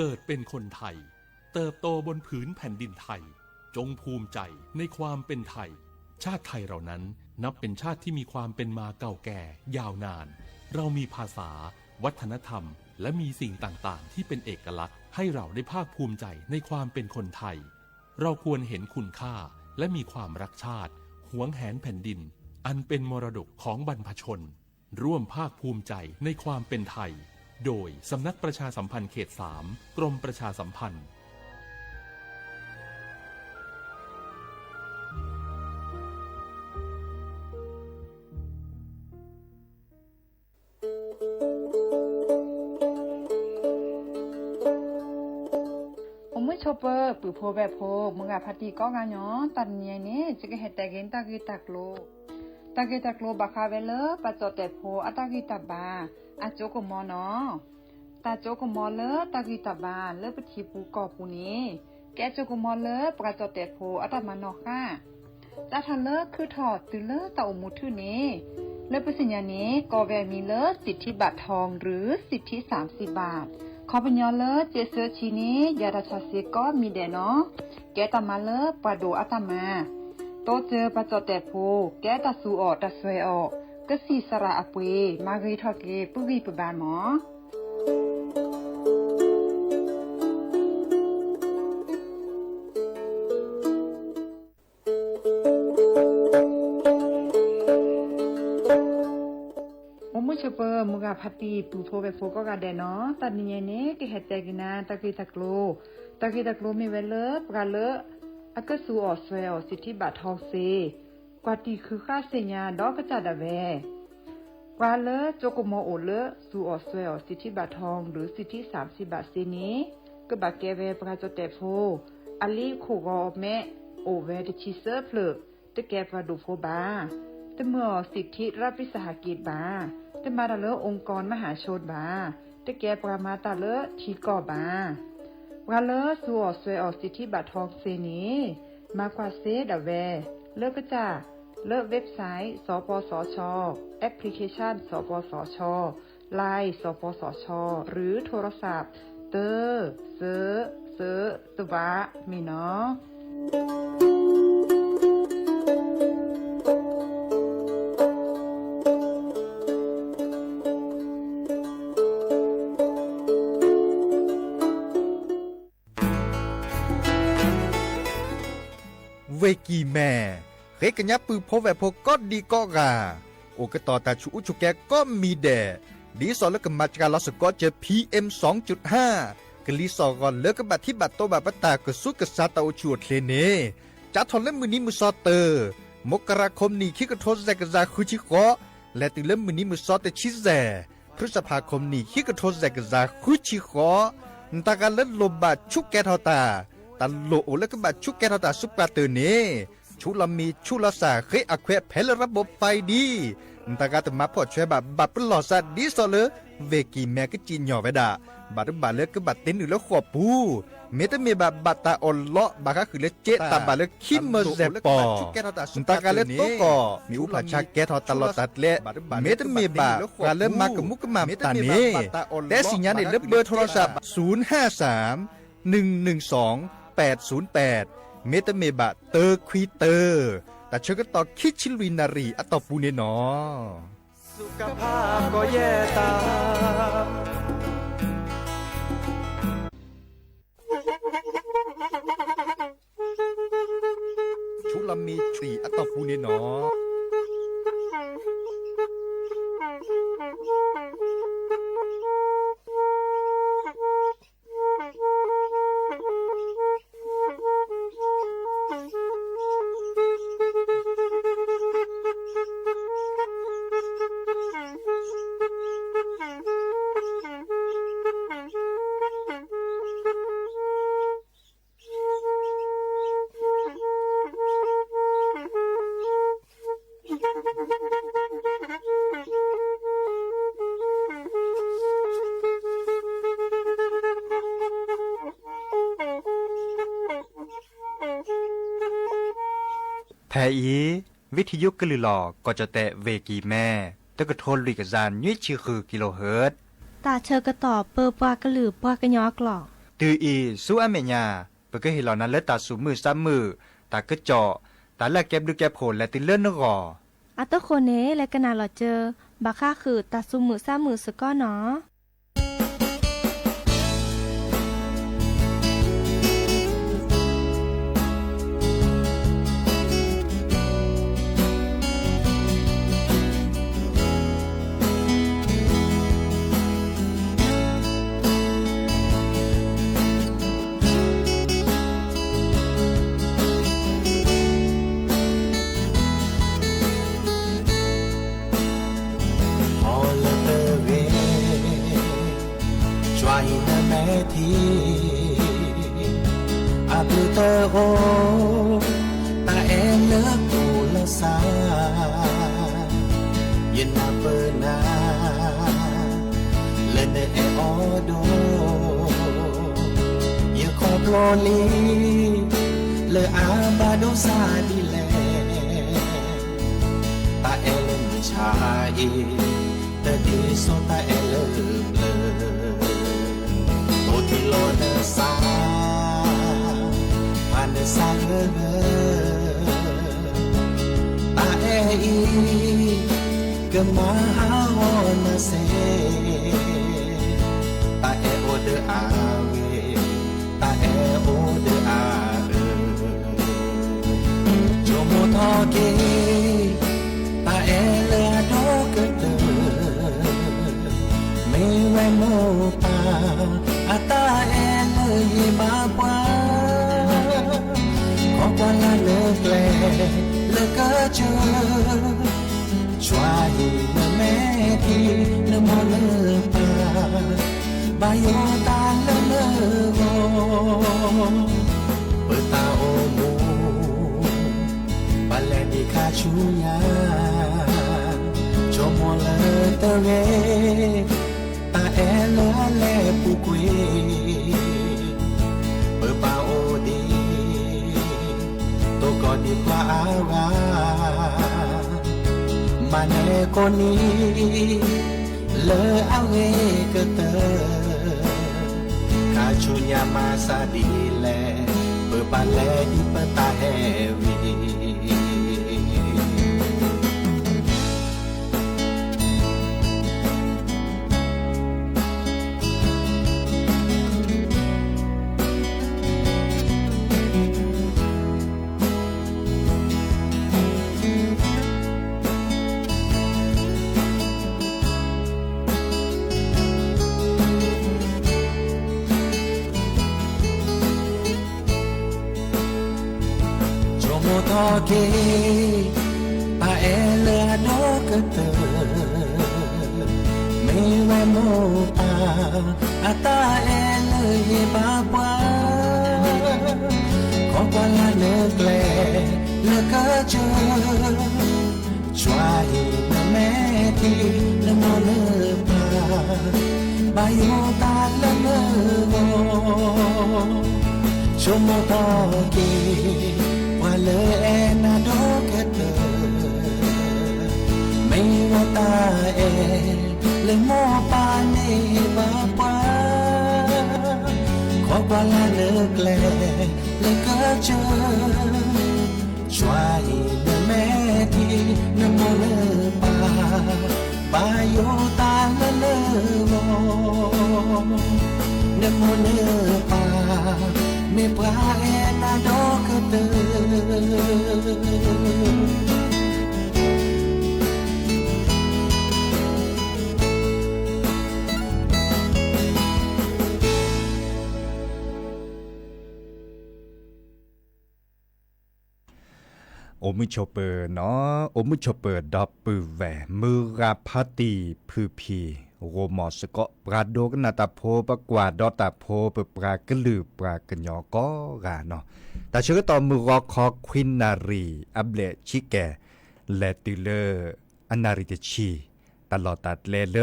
เกิดเป็นคนไทย เติบโตบนผืนแผ่นดินไทย จงภูมิใจในความเป็นไทย ชาติไทยเรานั้นนับเป็นชาติที่มีความเป็นมาเก่าแก่ยาวนาน เรามีภาษา วัฒนธรรม และมีสิ่งต่างๆ ที่เป็นเอกลักษณ์ให้เราได้ภาคภูมิใจในความเป็นคนไทย เราควรเห็นคุณค่า และมีความรักชาติ หวงแหนแผ่นดิน อันเป็นมรดกของบรรพชน ร่วมภาคภูมิใจในความเป็นไทย โดยสำนักประชาสัมพันธ์เขต สาม กรมประชาสัมพันธ์ အိၣ်မုာ်ဆိးပၢၤ ပုၢ်ဖိဝဲၢ်ဖိ မုၢ်ဂၤဖါတံၢ်ကိးဂၤညီ တၢ်တနံၤအံၤန့ၣ် ယကဟဲတဲက့ၤတၢ်ဂ့ၢ်တၢ်ကျိၤ, တၢ်ဂ့ၢ်တၢ်ကျိၤဘၣ်ဃးဝဲလၢ ပှၤကၠီၣ်တဲာ်ဖိအတၢ်ဂံၢ်တၢ်ဘါ အစိကမီၤနီၤ. တၢ်စိကမီၤလၢတၢ်ဂံၢ်တၢ်ဘါလၢပထံပူၤကီၢ်ပူၤန့ၣ် ကဲစိကမီၤလၢပှၤကၠီၣ်တဲာ်ဖိအတၢ်မၤနီၣ်ဃာ် စးထီၣ်လၢခုထီၣ်တုၤလၢတၢ်အိၣ်မူထူၣ်န့ၣ် လၢပသ့ၣ်ညါန့ၣ် ကိးဝဲအမံၤလၢ สิทธิบัตรทอง หรือ สิทธิสามสิบบาท ခီပညီလၢ စ့စၢဆံန့ၣ် ယၤတၢ်ဆီၣ်ဆ့ကိးမံၤဒဲးနီၤ, ကဲတၢ်မၤလၢပှၤဒိၣ်အတၢ်မၤ, တိစၢၤပှၤကၠီၣ်တဲာ်ဖိ ကဲတၢ်သူအီၣ်တၢ်စွဲအီၣ်, ကစံၣ်စရၣ်အပှ့ၤ မၤဂ့ၤထီၣ်က့ၤ ပုၢ်ဂံၢ်ပဘါမး အိၣ်မုာ်ဆိးပၢၤ မုၢ်ဂၤဖါတံၢ် ပုၢ်ဖိဝဲၢ်ဖိကိးဂၤဒဲးနီၤ, တၢ်တနံၤအံၤန့ၣ် ကဟဲတဲက့ၤနၤ တၢ်ဂ့ၢ်တၢ်ကျိၤ, တၢ်ဂ့ၢ်တၢ်ကျိၤမ့ၢ်ဝဲလၢ ပှၤလၢ အကသူအီၣ်စွဲအီၣ် สิทธิบัตรทอง စ့ ကွၢ်တံၢ်ဃုဃၣ်သ့ၣ်ညါဒီးကစၢ်ဒၣ်ဝဲ ပှၤလၢစိကမီၤအိၣ်လၢ သူအီၣ်စွဲအီၣ် สิทธิบัตรทอง หรือ สิทธิสามสิบบาท စ့န့ၣ် ကဘၣ်ကဲဝဲပှၤကၠီၣ်တဲာ်ဖိ အလံာ်ခိၣ်ဂီၤမဲ အိၣ်ဝဲတဆံသၢဖျၢၣ်, တကဲပှၤဒိၣ်ဖိဘၣ်, တမၢအီၣ် สิทธิรัฐวิสาหกิจ ဘၣ်, တမၤတၢ်လၢ องค์กรมหาชน ဘၣ်, တကဲပှၤမၤတၢ်လၢထံကီၢ်ဘၣ်. ပှၤလၢသူအီၣ်စွဲအီၣ် สิทธิบัตรทอง စ့န့ၣ် မၤကွၢ်စ့ဒၣ်ဝဲ လၢကစၢ် လၢ website สปสช, application สปสช, Line สปสช หรือโทรศัพท์ တၢ စၢ စၢ တဝး မ့ၢ်နီၤ. ဝ့ၢ်ကံၢ်မဲၢ် ဃ့ကညးပုၢ်ဖိဝဲၢ်ဖိကိးဒံကိးဂၤ အိၣ်ကတီၤတၢ်ဆူးအူဆူးကဲကိးမံၤဒဲး ဒ်သိးလၢကမၤစှၤလီၤစ့ၢ်ကီးစ့ၢ် PM စံးကၠုၢ်ဟါ ကလံၤစိးဂီၤလၢကဘၣ်ထံၣ်ဘၣ်တီဘၣ်ပတၢ်ကဆူးကစးတၢ်အိၣ်ဆူၣ်အိၣ်ချ့န့ၣ် စးထီၣ်လၢမုၢ်နံၤမုၢ်စီၤတၢ, မကရၤ ခီပနံၣ် ခံကထိယဲၢ်ကယၤဃုဆံဃိး, လဲၤတုၤလၢမုၢ်နံၤမုၢ်စီၤတဆံယဲၢ်, ဖုစဖါ ခီပနံၣ် ခံကထိယဲၢ်ကယၤဃုဆံဃိး, နတၢ်ဂၤလၢလိၣ်ဘၣ်ဆူးကဲထီၣ်တၢ်, တၢ်လိၣ်အိၣ်လၢကဘၣ်ဆူးကဲထီၣ်တၢ်ဆူပှၤတၢၢ်န့ၣ် ဆူးလီၤမံၤဆူးလီၤစၢ် ဃ့အခွဲးဖဲလၢ ระบบไฟ ဒ် နတၢ်ဂၤတမၤဖှီၣ်ဆွဲဘၣ် ဘၣ်ပလီၢ်စးဒ်သိးလၢ ဝ့ၢ်ကံၢ်မဲၢ်ကစံၣ်ညီၣ်ဝဲဒၣ် ဘၣ်တဘၣ်လၢကဘၣ်တ့နုာ်လၢဃိာ်ပူၤ, မ့တမ့ၢ်ဘၣ်ဘၣ်တၢ်အီၣ်လီးဘၣ်ဃးဃုာ်လၢစ့တၢ်ဘၣ်လၢခံမၢစဲးပီၢ်, နတၢ်ဂၤလၢတိကီၢ် မ့ၣ်အူဖးဆါကဲထီၣ်တၢ်လီၢ်တၢ်ကျဲ, မ့တမ့ၢ်ဘၣ်ပှၤလၢမၤကမူးကမၣ်တၢ်န့ၣ် တဲစံၣ်ညါန့ၢ်လၢဘၢ โทรศัพท์ ศูนย์ห้าสาม หนึ่งหนึ่งสอง แปดศูนย์แปด မ့တမ့ၢ်ဘၣ်တၢခွံတၢ, တၢ်ဆၢကတီၢ်ခံဆံလွံၢ်နၣ်ရံၣ်အတီၢ်ပူၤန့ၣ်နီၤ. ဆူလီၤမံၤဆံအတီၢ်ပူၤန့ၣ်နီၤ. ဖဲအံၤ ဝံထံယိကလုၢ်လီၤ ကီၢ်ကၠီၣ်တဲၣ်ဝ့ၢ်ကံၢ်မဲၢ် တကထိလွံၢ်ကယၤနွံဆံဃုကံလိဟၢၣ်, တၢ်ဆၢကတီၢ်ပၢပှၤကလုာ်ပှၤကညီအကျိာ် တုၤအံၤဆူအမဲာ်ညါ, ပကဟ့ၣ်လီၤနၤလၢတၢ်သူၣ်မုာ်သးမုာ်, တၢ်ကစီၣ်, တၢ်လၢအကဲဘျုးကဲဖှိၣ်လဲၤတုၤလၢနဂီၢ်. အဃိန့ၣ် လဲၤကနၣ်လီၤစၢၤ, ဘၣ်ဃးဃုာ်တၢ်သူၣ်မုာ်သးမုာ်စ့ၢ်ကီးနီၤ. ဟီၣ်လၢတဂ့ၤ, ကွၢ်အံၤနမဲာ်ထံ, အဘျုးတအိၣ်, တၢ်အဲၣ်လၢပူၤလၢစါ, ယနၢ်ပၢၢ်နၤ လၢနအဲၣ်အီၤဒိၣ်, ယခီဖျိလံ လၢအဘၣ်ဒိဆါဒ်လဲၣ်, တၢ်အဲၣ်လၢမုၢ်ဆါအံၤ, တဒ်သိးတၢ်အဲၣ်လၢပျၢၤ, အိၣ်ထံလီၤနစါ, ဖးနစါလၢဂၢၢ်, တၢ်အဲၣ်အံၤ ကမၤဟးဂီၤနၤစ့ၢ်, တၢ်အဲၣ်အိၣ်ဒီးအဝဲ, တၢ်အဲၣ်အိၣ်ဒီးအအၢ, ဆိကမိၣ်ထီၣ်က့ၤ, တၢ်အဲၣ်လၢအဒိၣ်ကတၢၢ်, မ့ၢ်ဝဲမိၢ်ပၢ် အတၢ်အဲၣ်လၢယဘၣ်ပှၤ, ခီကွၢ်လၢ်လၢကျဲ လၢကစၢၢ်, ကွၢ်အံၤနမဲာ်ထံ နမိၢ်နပၢ်, ဘၣ်ယိၣ်တၢ်လၢနဂီၢ်, ပတၢ်အိၣ်မူ ပလဲၤဒံးခါဆူညါ, ဆိကမိၣ်လၢတဂ့ၤ, တၢ်အဲၣ်လၢအလဲၤပူၤကွံာ်, ပဘၣ်အိၣ်ဒံး တိၢ်ကီၢ်ဒံးပှၤအါဂၤ, မၤနၢၤကိးနံၤ လၢအဂ့ၤကတၢၢ်, ခါဆူညါမၤစၢ်ဒ်လဲၣ်, ပဘၣ်လဲၤဒံးပတၢ်ဟဲဝံၤ ဆိကမိၣ်ထီၣ်က့ၤ တၢ်အဲၣ်လၢအဒိၣ်ကတၢၢ်, မ့ၢ်ဝဲမိၢ်ပၢ် အတၢ်အဲၣ်လၢယဘၣ်ပှၤ, ခီကွၢ်လၢ်လၢကျဲ လၢကစၢၢ်, ကွၢ်အံၤနမဲာ်ထံ နမိၢ်နပၢ်, ဘၣ်ယိၣ်တၢ်လၢနဂီၢ်, ဆိကမိၣ်ထီၣ်က့ၤ ပှၤလၢအဲၣ်နၤဒိၣ်ကတၢၢ်, မ့ၢ်ဝဲတၢ်အဲၣ် လၢမိၢ်ပၢ်န့ၣ်ဘၣ်ပှၤ, ခီကွၢ်လၢ်လၢကျဲ လၢကစၢၢ်, ကွၢ်အံၤနမဲာ်ထံ နမိၢ်နပၢ်, ဘၣ်ယိၣ်တၢ်လၢနဂီၢ်, နမိၢ်နပၢ် မ့ၢ်ပှၤအဲၣ်နၤဒိၣ်ကတၢၢ်. အိၣ်မုာ်ဆိးပၢၤနီၤ, အိၣ်မုာ်ဆိးပၢၤဒီပုၢ်ဝဲၢ်, မုၢ်ဂၤဖါတံၢ်ဖုဖံ, ဂိၢ်မီၢ်စ့ၢ်ကီး ပှၤဒိကနၣ်တၢ်ဖိ ပကွၢ်ဒီးတၢ်ဖိ ပပှၤကလုာ်ပှၤကညီကိးဂၤနီၤ, တၢ်ဆၢကတီၢ်မုၢ်ဂီၤခီခွံနၣ်ရံၣ် အဘျဲၣ်ဆံကဲၣ် လဲၤတုၤလၢ အနၣ်ရံၣ်တဆံ, တၢ်လီၢ်တၢ်ကျဲလၢ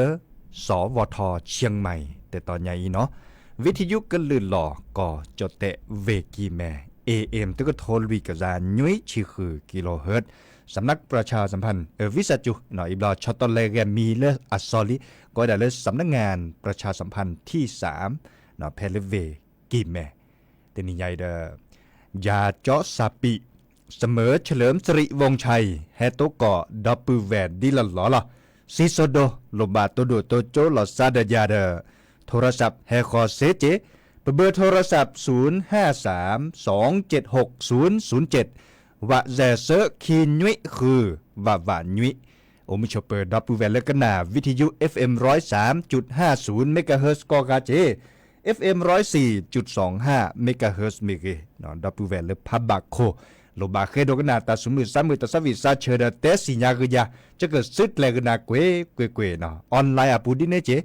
စီၤဝီၤထီၣ် ဆၢၣ်မဲၣ် တတီၤညါအံၤနီၤ, ဝံထံယုကလုာ်လီၤကီၢ် ကၠီၣ်တဲၣ် ဝ့ၢ်ကံၢ်မဲၣ် A M တကထိလွံၢ်ကယၤ နွံဆံဃု kilohertz, สำนักประชาสัมพันธ์ เออ วิทยุ နီၤ, အံၤဘျီဆီတလဲဂဲၤမံၤလၢအစီၤလံ, ကိးဝဲဒၣ်လၢ สำนักงานประชาสัมพันธ์ที่สาม နီၤ, ဖဲလၢဝ့ၢ် ကၠီၣ်စးပံး စမၢၢ် เฉลิมสิริวงศ์ชัย ဟဲတိၢ်ကီၢ်ဒီပုၢ်ဝဲၢ်ဒ်လီၢ်လီၢ်လီၤ. စံးစိၤဒိ လိၣ်ဘၣ်တိၢ်ဒိၣ်တိၢ်ကၠိလီၤစါဒီးယၤဒီး โทรศัพท์ ဟဲဃီၤစ့က့ เบอร์โทรศัพท์ ศูนย์ห้าสาม สองเจ็ดหก ศูนย์ศูนย์เจ็ด ဝးစဲးဆၢခံနွံဃု ဝးဝးနွံ အိၣ်မုာ်ဆိးပၢၤဒီပုၢ်ဝဲၢ်လၢကနၣ် วิทยุ FM ร้อยสามจุดห้าศูนย์ megahertz ကိးဂၤက့ FM ร้อยสี่จุดสองห้า megahertz မ့ၢ်ဂ့ၤ ဒီပုၢ်ဝဲၢ်လၢဖးဘၣ်ခိၣ် လိၣ်ဘၣ်ဃ့ဒိကနၣ်တၢ်သူၣ်မုာ်သးမုာ်တၢ်သးဝံၣ်သးဆၢဒီးတဲစံၣ်ညါဂ့ၤယၤ ကကစုကျဲးကနၣ်ကွ့ၢ်ကွ့ၢ်ကွ့ၢ် online အပူၤဒ်န့ၣ်က့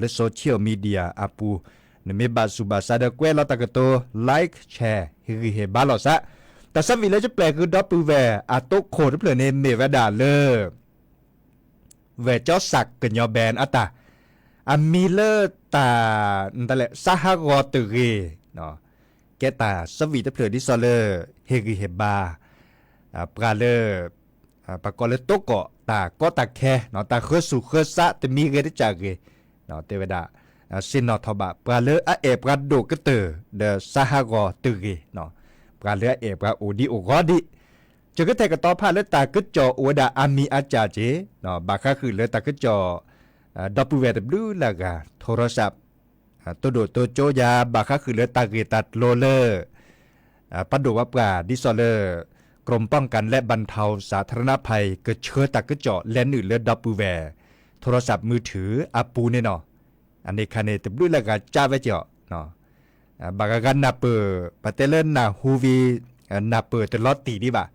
လၢ social media အပူၤ နမ့ၢ်ဘၣ်ဆူးဘၣ်ဆါဒီးကွဲးလီၤတၢ်ကတိၤ like share ဟ့ၣ်ဂံၢ်ဟ့ၣ်ဘါလိာ်သး တၢ်သးဝံၣ်လၢယပျဲၢ်ဃုာ်ဒီပုၢ်ဝဲၢ်အတိခိၣ်တဖျၢၣ်န့ၣ် မ့ၢ်ဝဲဒၣ်လၢ ဝဲၢ်ကၠီစးကညီဘဲၣ်အတၢ် အမံၤလၢတၢ် စးဟးဂီၤတဂ့ၤ ကဲတၢ်သးဝံၣ်တဖျၢၣ်ဒ်သိးလၢ ဟ့ၣ်ဂံၢ်ဟ့ၣ်ဘါ ပှၤလၢ ပှၤကိးလၢတိၢ်ကီၢ်တၢ်ကီတၢ်ခဲ တၢ်ဃၢဆူၣ်ဃၢဆးတမံၤဂ့ၤတကးဂ့ၤ တဲဝဲဒၣ် ဆ့ၣ်နီၤထီၣ်ဘၣ် ပှၤလၢအအဲၣ်ပှၤဒိၣ်ကတၢၢ် ဒီးစးဟးဂီၤတဂ့ၤ ပှၤလၢအအဲၣ်ပှၤအိၣ်ဒံးအိၣ်ဂီၢ်ဒံး ကကထဲၣ်ကတီၤဖးလၢတၢ်ကစီၣ်အိၣ်ဝဲဒၣ်အမံၤအကၢ်က့ ဘၣ်ဃးဃုာ်လၢတၢ်ကစီၣ် ဒီပုၢ်ဝဲၢ်တဘျုးလၢ်ဂၤ โทรศัพท์ တိၢ်ဒိၣ်တိၢ်ကၠိယၤ ဘၣ်ဃးဃုာ်လၢတၢ်ဂ့ၢ်တၢ်ကျိၤလၢ ပှၤဒိၣ်ဝဲပှၤဒ်သိးလၢ กรมป้องกันและบรรเทาสาธารณภัย ကဆှၢတၢ်ကစီၣ်လဲၤနုာ်လၢဒီပုၢ်ဝဲၢ် โทรศัพท์มือถือ အပူၤန့ၣ်နီၤ အန့ၣ်ခါန့ၣ် တဘျုးလၢ်ဂၤကၢ်ဝဲက့ၤအီၤ ဘၣ်ဂၤဂၤနၢ်ပၢၢ် ပတဲလၢနၢ်ဟူဝံၤ နၢ်ပၢၢ်တလီၤတံၢ်ဒံးဘၣ်.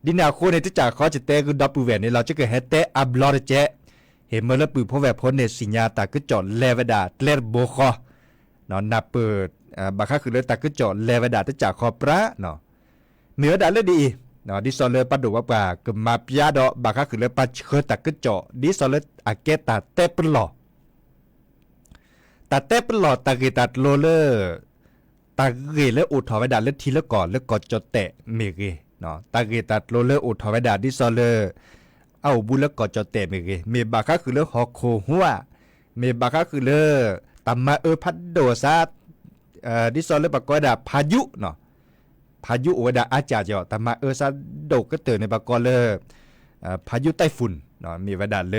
ဒ်န့ၣ်အဃိန့ၣ် တကးဃီကတဲဃုာ်ဒီပုၢ်ဝဲၢ်န့ၣ်လီၤ ကကဟဲတဲအဘျီတကဲး ဟ့ၣ်မၢလၢပုၢ်ဖိဝဲၢ်ဖိန့ၣ် သ့ၣ်ညါတၢ်ကစီၣ်လဲၤဝဲဒၣ်ကျဲတဘိဃီ နၢ်ပၢၢ် ဘၣ်ဃးဃုာ်လၢတၢ်ကစီၣ်လဲၤဝဲဒၣ်တကးဃီပြး မ့ၢ်ဝဲဒၣ်လၢဒ်အံၤ ဒ်သိးလၢပှၤဒိၣ်ဝဲပှၤကမၤပျါဒီး ဘၣ်ဃးဃုာ်လၢပှၤဆှၢတၢ်ကစီၣ် ဒ်သိးလၢအကဲတၢ်တဲပလီၢ် တၢ်တဲပလီၢ်တၢ်ဂ့ၢ်တၢ်ကျိၤလၢ တၢ်ဂ့ၢ်လၢအိၣ်ထီၣ်ဝဲဒၣ်လၢထံလၢကီၢ်လၢကီၢ်ကၠီၣ်တဲၣ်မ့ၢ်ဂ့ၤ, တၢ်ဂ့ၢ်တၢ်ကျိၤလၢအိၣ်ထီၣ်ဝဲဒၣ်ဒ်သိးလၢ အအိၣ်ဘူးလၢကီၢ်ကၠီၣ်တဲၣ်မ့ၢ်ဂ့ၤ, မ့ၢ်ဘၣ်ဃးဃုာ်လၢဟီၣ်ခိၣ်ဟူဧါ, မ့ၢ်ဘၣ်ဃးဃုာ်လၢ တၢ်မၤအၢဖးဒိၣ်အသး ဒ်သိးလၢပှၤကိးဝဲဒၣ် พายุ နီၤ, พายุ အိၣ်ဝဲဒၣ်အါစၢ်ကီး တၢ်မၤအၢသးဒိၣ်ကတၢၢ်န့ၣ် ပှၤကိးလၢ พายุไต้ฝุ่น မ့ၢ်ဝဲဒၣ်လၢ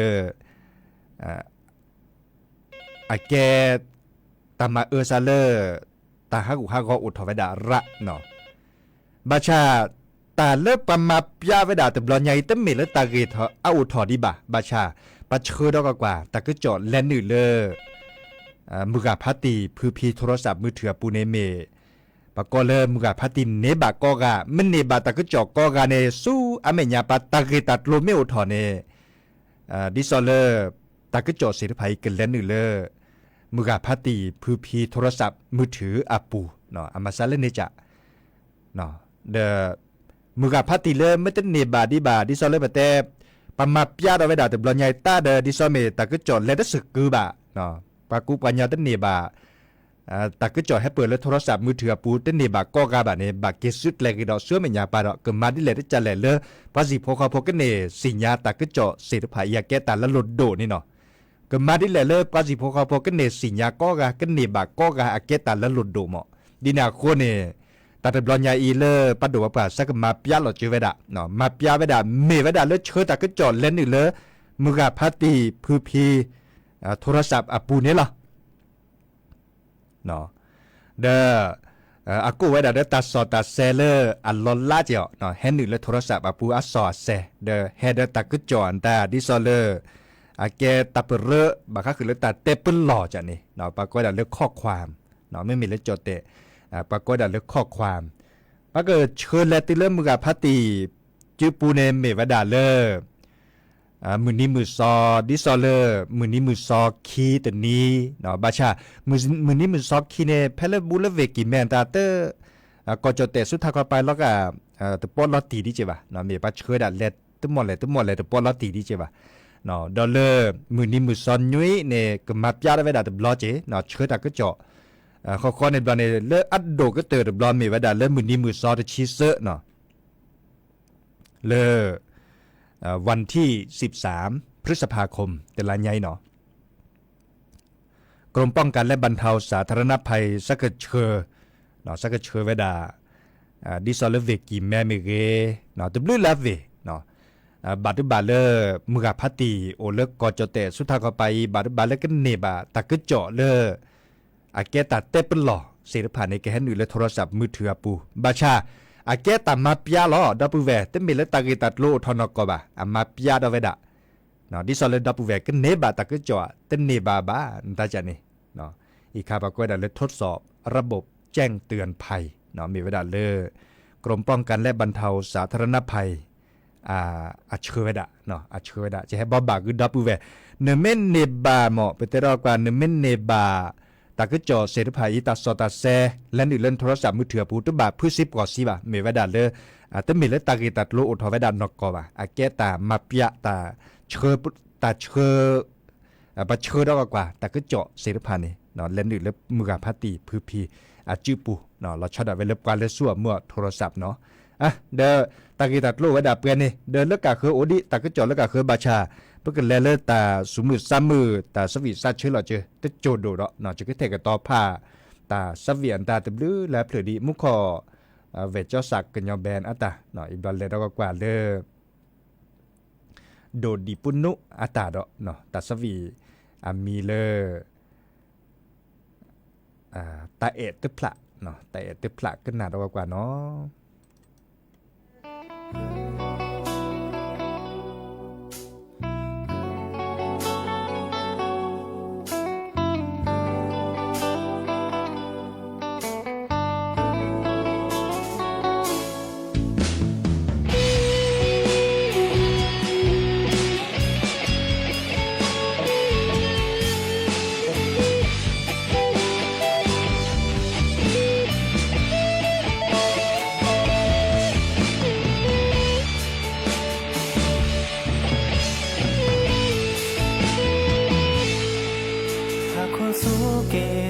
အကဲ တၢ်မၤအၢသးလၢ တၢ်ဟးဂူာ်ဟးဂီၤအိၣ်ထီၣ်ဝဲဒၣ်ရၣ်နီၤ, ဘၣ်ဆၣ် တၢ်လၢပှၤမၤပျါဝဲဒၣ်တဘျီညါအံၤ တမ့ၢ်လၢတၢ်ဂ့ၢ်အအိၣ်ထီၣ်ဒံးဘၣ်, ဘၣ်ဆၣ် ပှၤဆှၢဒီးကွၢ်ကွၢ် တၢ်ကစီၣ်လဲၤနုာ်လၢ မုၢ်ဂၤဖးတံၢ် ဖုဖံ โทรศัพท์มือถือ အပူၤန့ၣ်မ့ၢ် ပှၤကိးလၢမုၢ်ဂၤဖးတံၢ်န့ၢ်ဘၣ်ကိးဂၤ, မ့ၢ်န့ၢ်ဘၣ်တၢ်ကစီၣ်ကိးဂၤန့ၣ် ဆူအမဲာ်ညါပှၤတၢ်ဂ့ၢ်တၢ်ကျိၤမ့ၢ်အိၣ်ထီၣ်န့ၣ် ဒ်သိးလၢ တၢ်ကစီၣ်သ့ၣ်တဖၣ်အံၤကလဲၤနုာ်လၢ မုၢ်ဂၤဖးတံၢ် ဖုဖံ โทรศัพท์มือถือ အပူၤ, အမၤစၢၤလၢန့ၣ်က ဒီး မုၢ်ဂၤဖးတံၢ်လၢမ့ၢ်တန့ၢ်ဘၣ်ဒံးဘၣ် ဒ်သိးလၢပတဲ ပှၤမၤပျါထီၣ်ဝဲဒၣ်တဘျီညါအံၤတၢ်ဒီး ဒ်သိးမ့ၢ်တၢ်ကစီၣ်လဲၤတစၢၤကုဘၣ်, ပှၤကူပှၤညီတန့ၢ်ဘၣ် တၢ်ကစီၣ်ဟဲပၢၢ်လၢ โทรศัพท์มือถือ အပူၤ တန့ၢ်ဘၣ်ကိးဂၤဘၣ်န့ၣ် ဘၣ်က့ၤစုကျဲၤက့ၤဒီးဆူအမဲာ်ညါပှၤဒီး ကမၤဒ်လဲၣ်တကးလဲၣ်လၢ ပှၤဟံၣ်ဖိဃီဖိကန့ၢ်သ့ၣ်ညါတၢ်ကစီၣ်သ့ၣ်တဖၣ်အံၤအကဲတၢ်လၢလိၢ်ဒိၣ်န့ၣ်နီၤ, ကမၤဒ်လဲၣ်လၢပှၤဟံၣ်ဖိဃီဖိကန့ၢ်သ့ၣ်ညါကိးဂၤ ကန့ၢ်ဘၣ်ကိးဂၤအကဲတၢ်လၢလိၢ်ဒိၣ်မး, ဒ်န့ၣ်အဃိန့ၣ် တၢ်တဘျီညါအံၤလၢပှၤဒိၣ်ဝဲပှၤဆၢကမၤပျါလီၤကၢၤဝဲဒၣ်, မၤပျါဝဲဒၣ် မ့ၢ်ဝဲဒၣ်လၢဆှၢတၢ်ကစီၣ်လဲၤနုာ်လၢ မုၢ်ဂၤဖးတံၢ် ဖုဖံ โทรศัพท์ အပူၤန့ၣ်လီၤ. ဒီး အကိးဝဲဒၣ်ဒီးတၢ်စီၣ်တၢ်ဆဲးလၢအလီၤလးက့ၤအီၤ ဟဲနုာ်လၢ โทรศัพท์ အပူၤအစီၣ်အဆဲး ဒီးဟဲဒီးတၢ်ကစီၣ်အတၢ်ဒ်သိးလၢ အကဲတၢ်ပရၢ ဘၣ်ဃးဃုာ်လၢတၢ်တဲပလီၢ်ကန့ၣ် ပှၤကိးဝဲဒၣ်လၢ ข้อความ မ့မ့ၢ်လၢကၠီၣ်တဲၣ် ပှၤကိးဝဲဒၣ်လၢ ข้อความ ပှၤကဆှၢလဲၤတုၤလၢမုၢ်ဂၤဖးတံၢ် စုပူၤန့ၣ်မ့ၢ်ဝဲဒၣ်လၢ မုၢ်နံၤမုၢ်သီ ဒ်သိးလၢ မုၢ်နံၤမုၢ်သီခံတနံၤ ဘၣ်ဆၣ် မုၢ်နံၤမုၢ်သီခံန့ၣ် ဖဲလၢဘူးလၢဝ့ၢ်ကံၢ်မဲတၢ်တ ကီၢ်ကၠီၣ်တဲၣ်ဆူထးခီပၤလီၤဂာ် တပီးလီၤတံၢ်ဒ်က့ၤဘၣ်, မ့ၢ်ပှၤဆှၢဒၣ်လဲၤတမီၢ်လဲၣ်တမီၢ်လဲၣ်တပီးလီၤတံၢ်ဒ်က့ၤဘၣ်, ဒီးလၢ မုၢ်နံၤမုၢ်သီနွံန့ၣ် ကမၤပျါထီၣ်ဝဲဒၣ်တဘျီက့ၤ ဆှၢတၢ်ကစီၣ် ဃီဃီန့ၣ်တဘျီန့ၣ် လၢအဒိၣ်ကတၢၢ်တဘျီမ့ၢ်ဝဲဒၣ်လၢမုၢ်နံၤမုၢ်သီတဆံသၢနီၤ လၢ วันที่สิบสาม พฤษภาคม တလါညါအံၤနီၤ, ကီၢ်ကၠီၣ်တဲၣ် กรมป้องกันและบรรเทาสาธารณภัย စးကဆှၢ စးကဆှၢဝဲဒၣ် ဒ်သိးလၢဝ့ၢ်ကံၢ်မဲမ့ၢ်ဂ့ၤ တဘျုးလၢအဝ့ၢ် ဘၣ်တဘၣ်လၢမုၢ်ဂၢ်ဖးတံၢ်အိၣ်လၢကီၢ်ကၠီၣ်တဲၣ်ဆူထးခီပၤအံၤ ဘၣ်တဘၣ်လၢကန့ၢ်ဘၣ်တၢ်ကစီၣ်လၢ အကဲတၢ်တဲပလီၢ်သ့ၣ်တဖၣ်န့ၣ် ကဟဲနုာ်လၢ โทรศัพท์มือถือ အပူၤ ဘၣ်ဆၣ် အကဲတၢ်မၤပျါလီၤ ဒီပုၢ်ဝဲၢ် တမ့ၢ်လၢတၢ်ဂ့ၢ်တၢ်ကျိၤအိၣ်ထီၣ်နီၢ်ကီၢ်ဘၣ် အမၤပျါထီၣ်ဝဲဒၣ် ဒ်သိးလၢဒီပုၢ်ဝဲၢ်ကန့ၢ်ဘၣ်တၢ်ကစီၣ် တန့ၢ်ဘၣ်ဘၣ် နတၢ်ကန့ၣ် အံၤခါပှၤကွဲးဒၣ်လၢ ทดสอบระบบแจ้งเตือนภัย မ့ၢ်ဝဲဒၣ်လၢ กรมป้องกันและบรรเทาสาธารณภัย အဆှၢဝဲဒၣ် အဆှၢဝဲဒၣ် ကဟဲဘီဘၣ်ဂုၢ်ဒီပုၢ်ဝဲၢ် နမ့ၢ်န့ၢ်ဘၣ်မ့ၢ် ပတဲထီၣ်ကွၢ် နမ့ၢ်န့ၢ်ဘၣ် တၢ်ကစီၣ်သ့ၣ်တဖၣ်အံၤ တၢ်စီၣ်တၢ်ဆဲ လဲၤနုာ်လၢ โทรศัพท์มือถือ အပူၤ တဘၣ်ဖုးစ့ပှီၢ်စ့ဘၣ် မ့ၢ်ဝဲဒၣ်လၢ တမ့ၢ်လၢတၢ်ဂ့ၢ်တၢ်ကျိၤအိၣ်ထီၣ်ဝဲဒၣ်နီၢ်ကီၢ်ဘၣ် အကဲတၢ်မၤပျါ တၢ်ဆှၢ တၢ်ဆှၢ ပဆှၢထီၣ်ကွၢ် တၢ်ကစီၣ်သ့ၣ်တဖၣ်န့ၣ် လဲၤနုာ်လၢမုၢ်ဂၢ်ဖးတံၢ်ဖုဖံအစုပူၤ လီၤဆီဒၣ်ဝဲလၢပှၤလၢဆူအမုၢ်အ โทรศัพท์ နီၤ ဒီးတၢ်ဂ့ၢ်တၢ်ကျိၤအိၣ်ဝဲဒၣ်ပှဲၤန့ၣ် ဒီးလၢကၣ်ဃၢၤအိၣ်ဒံး တၢ်ကစီၣ်လၢကၣ်ဃၢၤဘၣ်ဆၣ် ပကလဲၤလၢတၢ်စူၤမုၢ်စါမုၢ် တၢ်ဆၢဝံၣ်စါဆၢလီၤစၢၤ တစိၢ်ဒိၣ်ဒီး ယကထဲးကတီၤဖး တၢ်ဆၢဝံၣ်အတၢ်တဘျုးလၢအဖျၢၣ်ဒံး မူခီၣ် ဝဲၢ်ကၠီစးကညီဘဲအတၢ် အံၤဘျီလဲၤဒီးကွၢ်လၢ ဒိၣ်ဒံၣ်ပူနူအတၢ်ဒီး တၢ်ဆၢဝံၣ်အမံၤလၢ တၢ်အဲၣ်တဖျး တၢ်အဲၣ်တဖျးကနၣ်ဒီးကွၢ်နီၤ ဟးခိၣ်ဆူက့ၤယ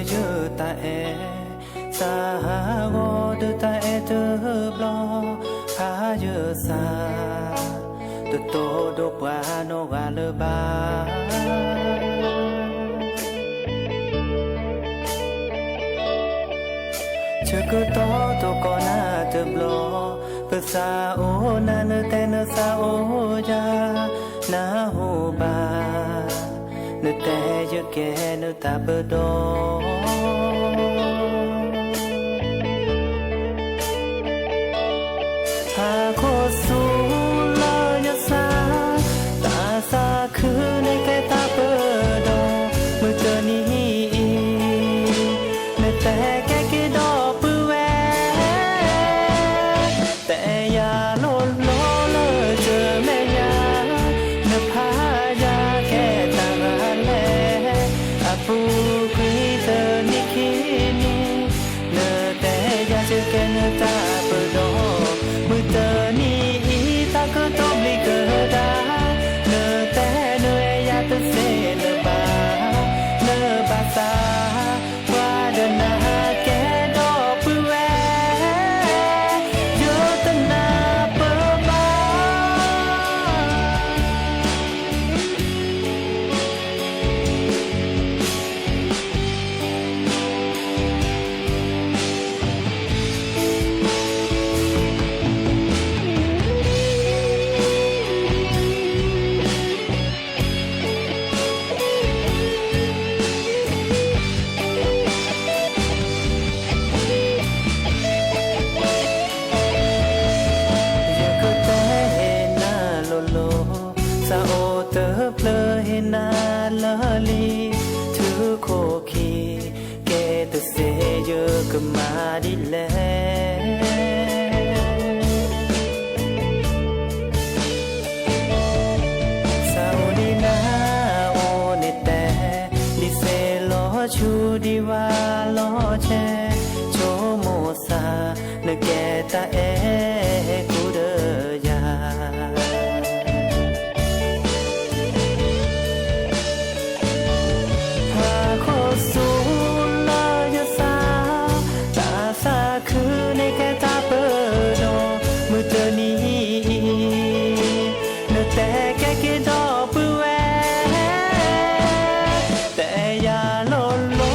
တၢ်အဲၣ် သးဟးဂီၤဒီးတၢ်အဲၣ်တဘျီ ဖးယစၢ် တတိၢ်ဒိၣ်ပှၤနီၢ်ဂၤလၢၤဘၣ် ဆၢကတီၢ်တကီၢ်နၤတဘျီ ပသးအိၣ်နၤ နတဲနသးအိၣ်ယၤ နဟူဘၣ် နတဲယကဲနတၢ်ပဒီ ဟးခိၣ်ဆူလၢယစၢ် တၢ်သးခုန့ၣ်ကဲတၢ်ပဒီ မုၢ်တနံၤအံၤ နတဲကဲက့ၤဒီပုၢ်ဝဲၢ် တဲယၤလိၤလိၤလၢတမဲာ်ညါ နဖးယၤကဲတၢ်ဂၤလဲၣ် အပူၤကွံာ်တနံၣ်ခံနံၣ် နတဲယၤကဲနတၢ်ပဒီ မုၢ်တနံၤအံၤ တၢ်ကတိၤဘျံးကဒါ နတဲနအဲၣ်ယၤတသ့လၢၤဘၣ် နဘၣ်သး ပှၤဒီးနၤကဲဒီပုၢ်ဝဲၢ် ယတနၢ်ပၢၢ်ဘၣ် ယကတဲနၤလိၤလိၤ သးအိၣ်တဖျၢၣ်ဟ့ၣ်နၤလၢာ်လံ ထုးခိၣ်ခံ ကဲတသ့ယကမၤဒ်လဲၣ် သးအိၣ်ဒံးနၤအိၣ်န့ၣ်တဲ ဒ်သ့ၣ်လီၤဆူဒံးဝါလီၤဆဲး ဆိကမိၣ်သး နကဲတၢ်အဲၣ်ကူဒီးယၤ ဟးခိၣ်ဆူလၢယသး တၢ်သးခုန့ၣ်ကဲတၢ်ပဒီ မုၢ်တနံၤအံၤ နတဲကဲက့ၤဒီပုၢ်ဝဲၢ် တဲယၤလိၤလိၤ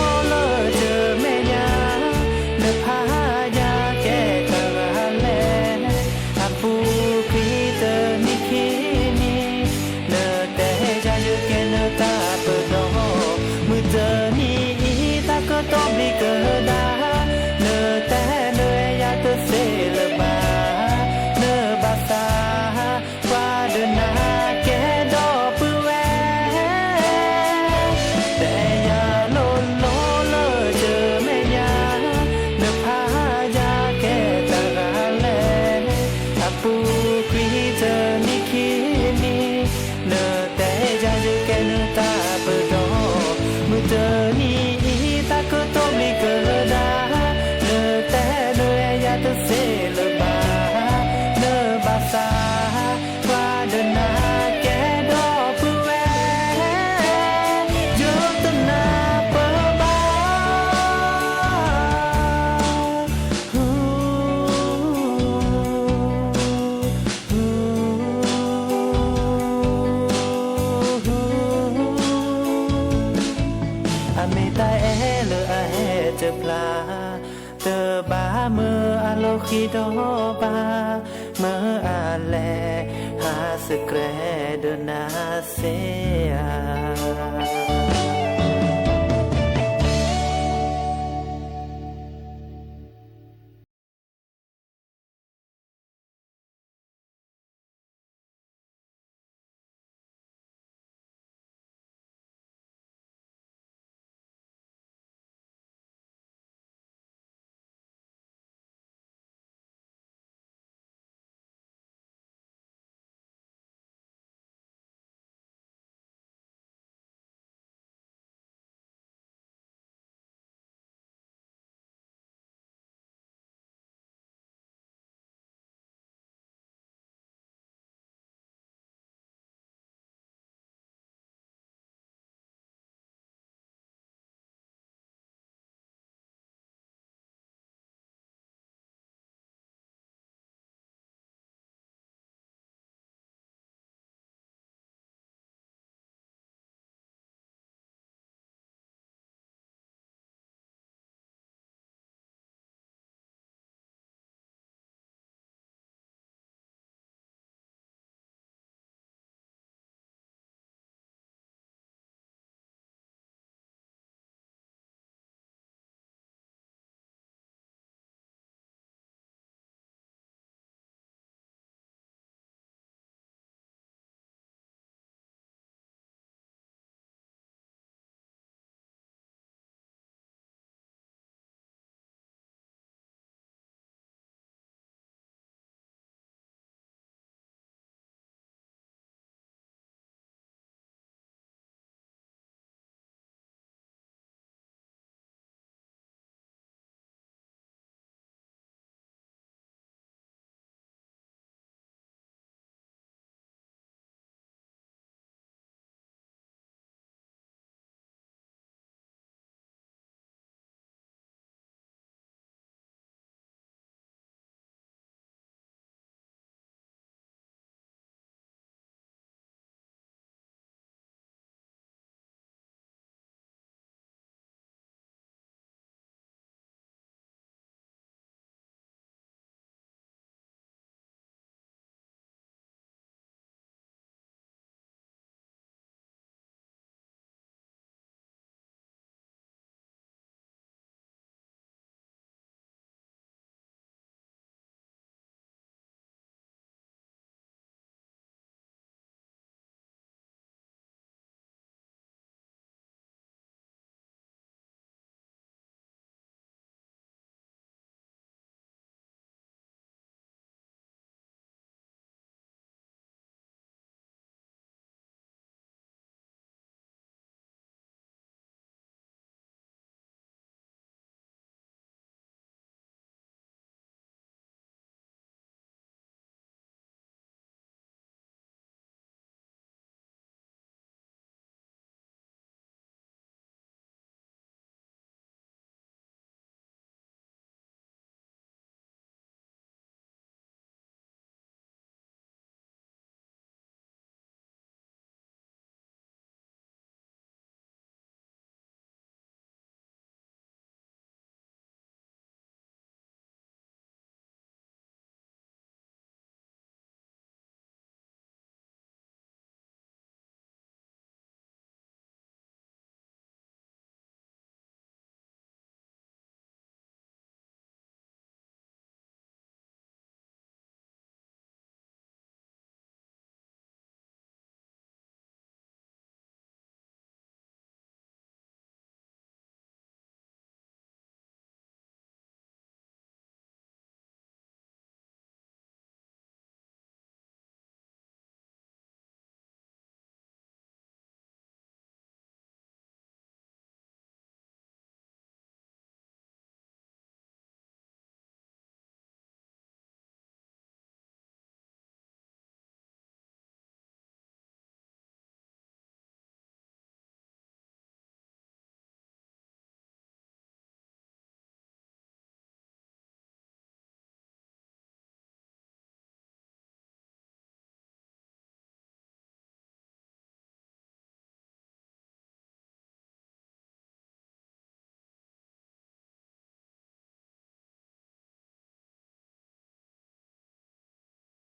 ဒီးဘၣ်မၢအလဲၣ် ဟးစကြဲးဒီးနၤစ့ဧါ.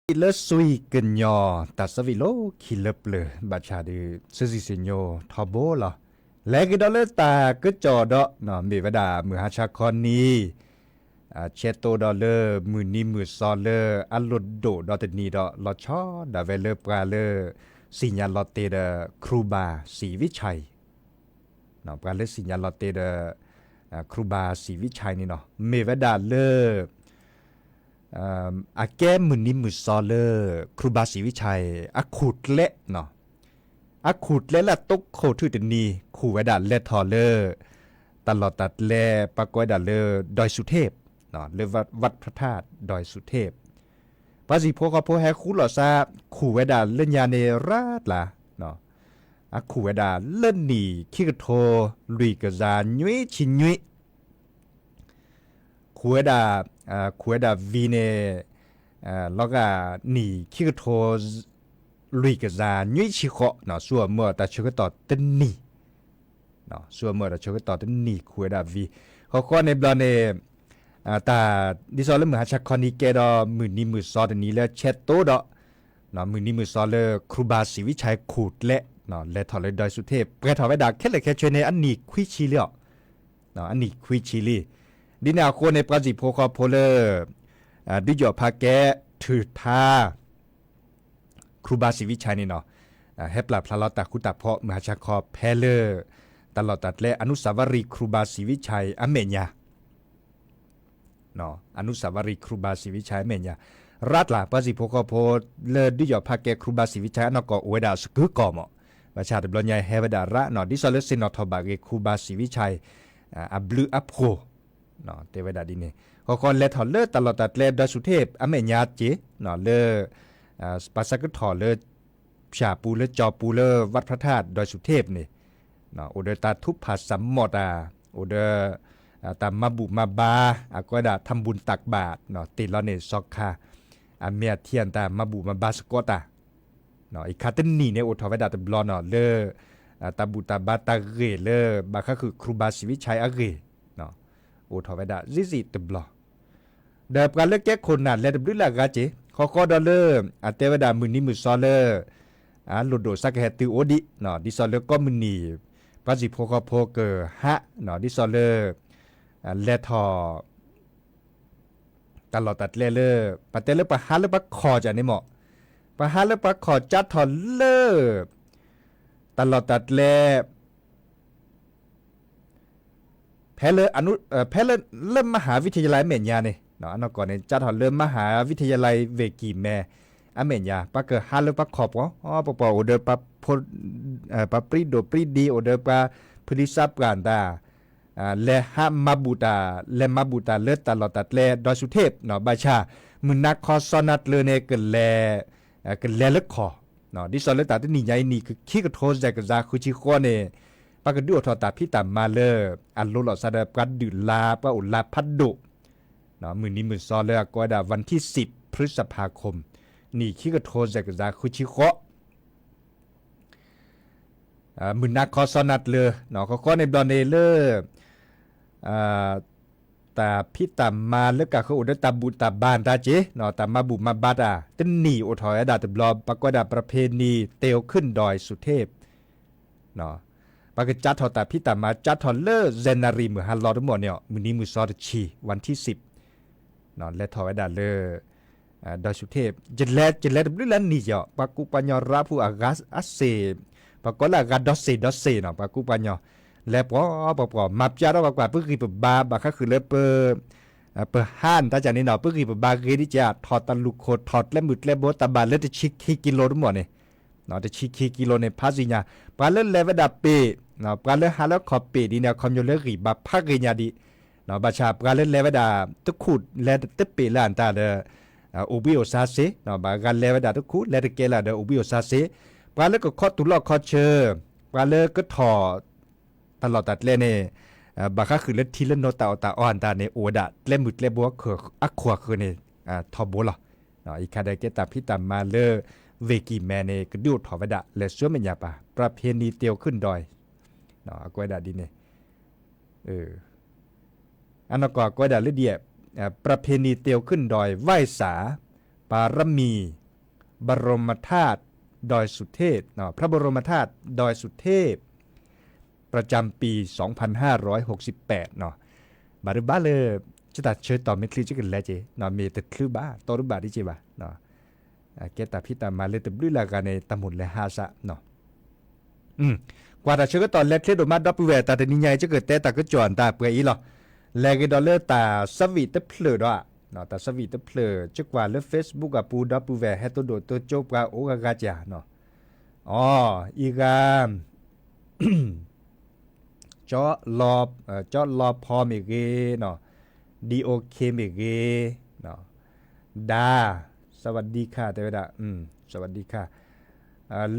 လၢစွံၣ်ကညီၤ တၢ်ဆၢဝံၤလီၢ်ခံလၢပျၢၤ ဘၣ်ဆၣ်ဒုး ဆၢစံၣ်ဆၢညိထီဘိလီၤ. လဲၤက့ၤဒီးလၢတၢ်ကစီၣ်ဒီး မ့ၢ်ဝဲဒၣ်မုၢ်ဟါဆါခီနံၤ ဆဲးတိဒီးလၢမုၢ်နံၤမုၢ်သီလၢအလိၣ်ဒိၣ်ဒီးတနံၤဒီး လီၤဆီဒၣ်ဝဲလၢပှၤလၢ စံၣ်ညါလီၤတဲာ်ဒီး ခရူဘၣ်စံၣ်ဝံဆဲး ပှၤလၢစံၣ်ညါလီၤတဲာ်ဒီး ခရူဘၣ်စံၣ်ဝံဆဲးန့ၣ်နီၤ မ့ၢ်ဝဲဒၣ်လၢ အကဲမုၢ်နံၤမုၢ်သီလၢ ခရူဘၣ်စံၣ်ဝံဆဲး အခူၣ်ကျဲ အခူၣ်ကျဲလၢအတိခိၣ်ထူၣ်တနံၤ ခူၣ်ဝဲဒၣ်လဲၤထီၣ်လၢ တၢ်လီၢ်တၢ်ကျဲ ပှၤကိးဝဲဒၣ်လၢ ဒွဲၣ်စူၤထ့း လၢ วัดพระธาตุดอยสุเทพ ပှၤစံၣ်ဖိဃီဖိဟဲဃူလိာ်သး ခူၣ်ဝဲဒၣ်လၢညါန့ၣ်ရၤတလး အခူၣ်ဝဲဒၣ်လၢနံၣ်ခံကထိ လွံၢ်ကယၤနွံဆံနွံ ခူၣ်ဝဲဒၣ် ခူၣ်ဝဲဒၣ်ဝံၤန့ၣ် လီၤဂာ်နံၣ်ခံကထိ လွံၢ်ကယၤနွံဆံဃိး ဆူအမုၢ်အတၢ်ဆၢကတီၢ်တနံၤ ဆူအမုၢ်အတၢ်ဆၢကတီၢ်တနံၤ ခူၣ်ဝဲဒၣ်ဝံၤ ဃီဃီန့ၣ်ဘျီန့ၣ် တၢ်ဒ်သိးလၢမုၢ်ဟါဆါခီနံၤကဲဒီး မုၢ်နံၤမုၢ်သီတနံၤလၢဆဲးတိဒီး မုၢ်နံၤမုၢ်သီလၢ ခရူဘၣ်စံၣ်ဝံဆဲးခူၣ်ကျဲ လဲၤထီၣ်လၢဒွဲၣ်စူၤထ့း ပှဲၤထီၣ်ဝဲဒၣ်ခဲလၢာ်ခဲဆ့န့ၣ် အနံၣ်ခွံဆံလံအီၤ အနံၣ်ခွံဆံလံ. ဒ်န့ၣ်အဃိန့ၣ် ပှၤစံၣ်ဖိဃီဖိလၢ ဒုးယီၣ်ဖးကဲ ထုးထါ ခရူဘၣ်စံၣ်ဝံဆဲးန့ၣ်နီၤ ဟဲပျၢ်ဖျါလီၤတၢ်ဃူတၢ်ဖိး မုၢ်ဟါဆါခီဖဲလၢ တၢ်လီၢ်တၢ်ကျဲ အနုစၢ်ဝရံၤ ခရူဘၣ်စံၣ်ဝံဆဲး အမဲာ်ညါ အနုစၢ်ဝရံၤ ခရူဘၣ်စံၣ်ဝံဆဲး အမဲာ်ညါ ရၤတလး ပှၤစံၣ်ဖိဃီဖိ လၢဒုးယီၣ်ဖးကဲ ခရူဘၣ်စံၣ်ဝံဆဲး အနီၢ်ကီၢ်အိၣ်ဝဲဒၣ်စကုၤကီၢ်မး ဘၣ်ဆၣ်တဘျီညါဟဲဝဲဒၣ်ရၤနီၤ ဒ်သိးလၢသ့ၣ်နီၣ်ထီၣ်ဘၣ်ဂ့ၤ ခရူဘၣ်စံၣ်ဝံဆဲး အဘျုးအဖှိၣ် တဲဝဲဒၣ်ဒ်န့ၣ် ဃီဃီလဲၤထီၣ်လၢတၢ်လီၢ်တၢ်ကျဲ ဒွဲၣ်စူၤထ့း အမဲာ်ညါက့ၤ လၢ ပှၤဆၢကတီၢ်လၢ ဖၠၣ်ပူၤလၢကၠီပူၤလၢ วัดพระธาตุดอยสุเทพ န့ၣ် အိၣ်ဒီးတၢ်ထုးဖးစၢ်မီၣ်တၢ် အိၣ်ဒီး တၢ်မၤဘူၣ်မၤဘါ အကိးဝဲဒၣ် ทำบุญตักบาตร တ့ၢ်လီၤန့ၢ်စီၤခါ အမ့ၢ်အထံအတၢ်မၤဘူၣ်မၤဘါစ့ၢ်ကီးတၢ် အံၤခါတနံၣ်န့ၣ် အိၣ်ထီၣ်ဝဲဒၣ်တဘျီနီၤ လၢ တၢ်ဘူၣ်တၢ်ဘါတၢ်ဂ့ၢ်လၢ ဘၣ်ဃးဃုာ်ခရူဘၣ်စံၣ်ဝံဆဲးအဂ့ၢ် အိၣ်ထီၣ်ဝဲဒၣ် စံၣ်စံၣ်တဘျီ ဒီးပှၤလၢကဲခိၣ်နၢ်လဲၤတဘျုးလၢအဂၤက့ၤ ဃီဃီဒီးလၢ အတဲဝဲဒၣ်မုၢ်နံၤမုၢ်သီလၢ အလိၣ်ဒိၣ်စးကဟဲတုၤအိၣ်ဒံး ဒ်သိးလၢကိးမုၢ်နံၤ ပှၤစံၣ်ဖိဃီဖိကဟး ဒ်သိးလၢ လဲၤထီၣ် တၢ်လီၢ်တၢ်ကျဲလၢ ပတဲလၢပှၤဟးလၢပှၤခီၣ်ကန့ၣ်မး ပှၤဟးလၢပှၤခီၣ်ကၢထီၣ်လၢ တၢ်လီၢ်တၢ်ကျဲ ဖဲလၢ ဖဲလၢ လၢ มหาวิทยาลัย အမဲာ်ညါန့ၣ် အနီၢ်ကီၢ်န့ၣ် ကၢထီၣ်လၢ มหาวิทยาลัย ဝ့ၢ်ကံၢ်မဲ အမဲာ်ညါ ပှၤကဟးလၢပှၤခီၣ်ပှီၤ ပှၤပှၤအိၣ်ဒီး ပှၤပြံဒိၣ်ပြံဒံ အိၣ်ဒီးပှၤဖုဒံစးပှၢ်တၢ် လဲၤဟးမၤဘူၣ်တၢ် လဲၤမၤဘူၣ်တၢ်လၢတၢ်လီၢ်တၢ်ကျဲ ဒွဲၣ်စူၤထ့း ဘၣ်ဆၣ် မုၢ်နၤခီစီနၤကျၢၤန့ၣ် ကလဲၤ ကလဲၤလၢခီၣ် ဒ်သိးလၢတၢ်တနံၣ်ညါအံၤ နံၣ်ခံကထိသဲၣ်ကစၢ်ဃုဆံဃိးန့ၣ် ပှၤကဒုးအိၣ်ထီၣ်တၢ်ဖံးတၢ်မၤလၢ အလိၤလိာ်သးဒီးပှၤဒုးလါ ပှၤအိၣ်လါဖးဒိၣ် မုၢ်နံၤမုၢ်သီလၢအကိးဝဲဒၣ် วันที่สิบ พฤษภาคม နံၣ်ခံကထိသဲၣ်ကစၢ်ဃုဆံဃိး မုၢ်နၤခီစီနၤကျၢၤ ဃီဃီန့ၣ်ဘျီန့ၣ်လၢ တၢ်ဖံးတၢ်မၤလၢကးဃုာ်အိၣ်ဒီးတၢ်ဘူၣ်တၢ်ဘါတၢ်က့ၤ တၢ်မၤဘူၣ်မၤဘါတၢ် တနံၣ်အိၣ်ထီၣ်ဝဲဒၣ်တဘျီ ပှၤကိးဝဲဒၣ် ประเพณีเตียวขึ้นดอยสุเทพ ပှၤကစးထီၣ်တၢ်ဖံးတၢ်မၤ စးထီၣ်လၢ ဇန်နဝါရီ မုၢ်ဟါလီၤတမီၢ်န့ၣ် မုၢ်နံၤမုၢ်သီတဆံ วันที่สิบ လဲၤထီၣ်ဝဲဒၣ်လၢ ဒွဲၣ်စူၤထ့း ကလဲၤ ကလဲၤတဘျုးလၢနံၣ်ယီၤ ပှၤကူပှၤညီရၤဖူအဂၤအစ့ၢ် ပှၤကိးလၢအဂၤဒီးစ့ၢ်ဒီးစ့ၢ်နီၤ ပှၤကူပှၤညီ လဲၤပှီၢ်ပှီၢ်ပှီၢ် မၤပျၢ်ထီၣ်ပှၤကွၢ် ပဂံၢ်ပဘါ ဘၣ်ဃးဃုာ်လၢပ ပဟးနတၢ်ကန့ၣ်နီၤ ပဂံၢ်ပဘါဂ့ၤဒ်ကဲ ထီၣ်တၢ်လူၢ်ခိၣ် ထီၣ်ကျဲမုၢ်ကျဲဘိ တၢ်ဘၣ်လၢတဆံခံကံလိတမီၢ်န့ၣ် တဆံခံကံလိန့ၣ် ဖးစံၣ်ညါ ပှၤလၢလဲၤဝဲဒၣ်ပ့ၣ် ပှၤလၢဟးလၢခီၣ်ပ့ၣ်ဒ်န့ၣ် အခီပညီလၢဂံၢ်ဘါဖးဂ့ၤညါဒံး ဘၣ်ဆၣ်ပှၤလၢလဲၤဝဲဒၣ်တခူၣ် လဲၤတပ့ၣ်လၢအတၢ်ဒီး အိၣ်ဘှံးအိၣ်စါစ့ၢ် ဘၣ်ဂၤလဲၤဝဲဒၣ်တခူၣ် လဲၤတကဲလၢအဒီးအိၣ်ဘှံးအိၣ်စါစ့ၢ် ပှၤလၢကခီတူၢ်လီၢ်ခီဆၢ ပှၤလၢကထီၣ် တၢ်လီၢ်တၢ်ကျဲန့ၣ် ဘၣ်ဃးဃုာ်လၢထံလၢနိတၢ်အီၣ်တၢ်အီအတၢ်န့ၣ် အိၣ်ဝဲဒၣ်ကျဲမုၢ်ကျဲဘိအခိၣ်အဃၢ်န့ၣ် ထီဘိလီၤ. အံၤခါဒီးကဲတၢ်ဖံးတၢ်မၤလၢ ဝ့ၢ်ကံၢ်မဲန့ၣ် ကဒုးအိၣ်ထီၣ်ဝဲဒၣ် လဲၤဆူမဲာ်ညါပၢ် ประเพณีเตียวขึ้นดอย အကွဲးဒၣ်ဒ်န့ၣ် အနီၢ်ကီၢ်အကွဲးဒၣ်လၢဒ် ประเพณีเตียวขึ้นดอยไหว้สา ပၢရမံၤ บรมธาตุดอยสุเทพ เนาะ พระบรมธาตุดอยสุเทพ ประจำปี สองพันห้าร้อยหกสิบแปด เนาะ ဘၣ်ဒုးဘၣ်လၢ ကတၢ်ဆၢကတီၢ်မ့ၢ်ချုးကလဲၤက့ၤ เนาะ မ့ၢ်တချုးဘၣ် တီတဘၣ်ဒ်က့ၤဘၣ် เนาะ ကဲတၢ်ဖံးတၢ်မၤလၢတဘျုးလၢ်ဂၤန့ၣ် တၢ်မိၣ်လဲၤဟးစး เนาะ ကွၢ်တၢ်ဆၢကတီၢ်လဲၤချ့ဒိၣ်မး ဒီပုၢ်ဝဲၢ် တၢ်တနံၤညါအံၤ ကကတဲတၢ်ကစီၣ်အတၢ်ပှဲၤအံၤလီၤ. လဲၤက့ၤဒီးလၢတၢ်ဆၢဝံၣ်တဖျၢၣ်ဒီး တၢ်ဆၢဝံၣ်တဖျၢၣ် ကကွၢ်လၢ Facebook အပူၤ ဒီပုၢ်ဝဲၢ် ဟဲသိဒိၣ်သိကၠိပှၤအိၣ်ဂၤဂၤကၢ်နီၤ. အီ အံၤဂၤ ကၠီလီၤဖီမ့ၢ်ဂ့ၤနီၤ, ဒီအိၣ်ခ့မ့ၢ်ဂ့ၤ, ဒါ สวัสดีค่ะ တဲဝဲဒၣ် สวัสดีค่ะ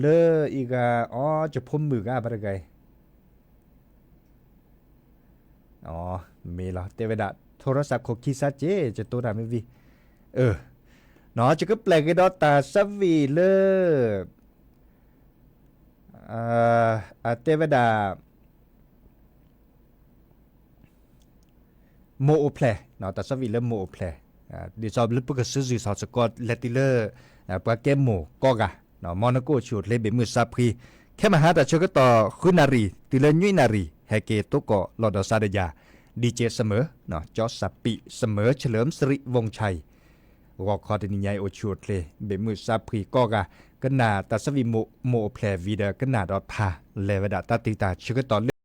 လၢအံၤဂၤ အီ ကဖိမုၣ်ဂၤဘၣ်တဂၤအံၤ မ့ၢ်လီၤ တဲဝဲဒၣ် โทรศัพท์ของพี่ซะเจ๊ ကတိၤတၢ်မ့ၢ်ဝံၤ အၢ နီၤ ယကပျဲၢ်က့ၤဒီးတၢ်ဆၢဝံၣ်လၢ အတဲဝဲဒၣ် မိၢ်အိၣ်ဖျဲၣ် တၢ်ဆၢဝံၣ်လၢမိၢ်အိၣ်ဖျဲၣ် ဒ်သိးလၢပကစၢ်စံၣ်စီၤစကီးလဲၤတုၤလၢ ပှၤကဲမိၢ်ကိးဂၤ မ်နကအိၣ်ဆူၣ်အိၣ်ချ့ဘ့ၣ်မုၢ်ဆါဖှံ ခဲမဟါတၢ်ဆၢကတီၢ်ဃုနၣ်ရံၣ် တုၤလၢနွံနၣ်ရံၣ် ဟဲက့ၤသကိးလီၤဒီးစါဒယၤ DJ เสมอ เสมอเฉลิมสิริวงศ์ชัย ဂီၤခီတနံၤညါအံၤအိၣ်ဆူၣ်အိၣ်ချ့ ဘ့ၣ်မုၢ်ဆါဖှံကိးဂၤ ကနၣ်တၢ်ဆၢဝံၣ်မိၢ်အိၣ်ဖျဲၣ်ဝံၤဒီး ကနၣ်ဒီးဖးလဲၤဝဲဒၣ်တၢ်တုၤတၢ်ဆၢကတီၢ်လၢ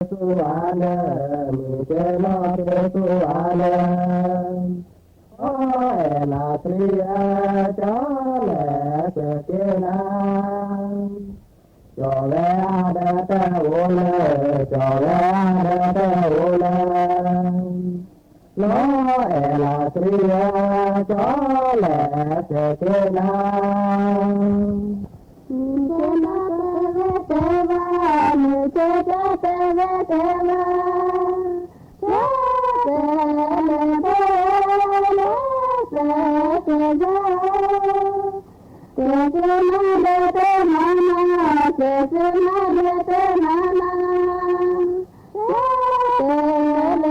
ကဲလီၤကဲစိၤအါလၢ, မုၢ်ကဲလီၤကဲစိၤအါလၢ, အီၣ်အဲၣ်လီၤဆှံဧၢ, ကၠီလဲၤစၢၤက့ၤနၤ, ကၠီဝဲအါဒီးတအိၣ်လၢ, ကၠီဝဲအါဒီးတအိၣ်လၢ လီၤအဲၣ်လီၤဆှံဧၢ, ကၠီလဲၤစၢၤက့ၤနၤ, မုၢ်ကဲလီၤတဲဝဲတဲဝါ, မုၢ်ကဲလီၤတဲဝဲတဲဝါ, ကၠီတဲလဲၤဖဲလဲၤစၢၤက့ၤယၤ ကဲ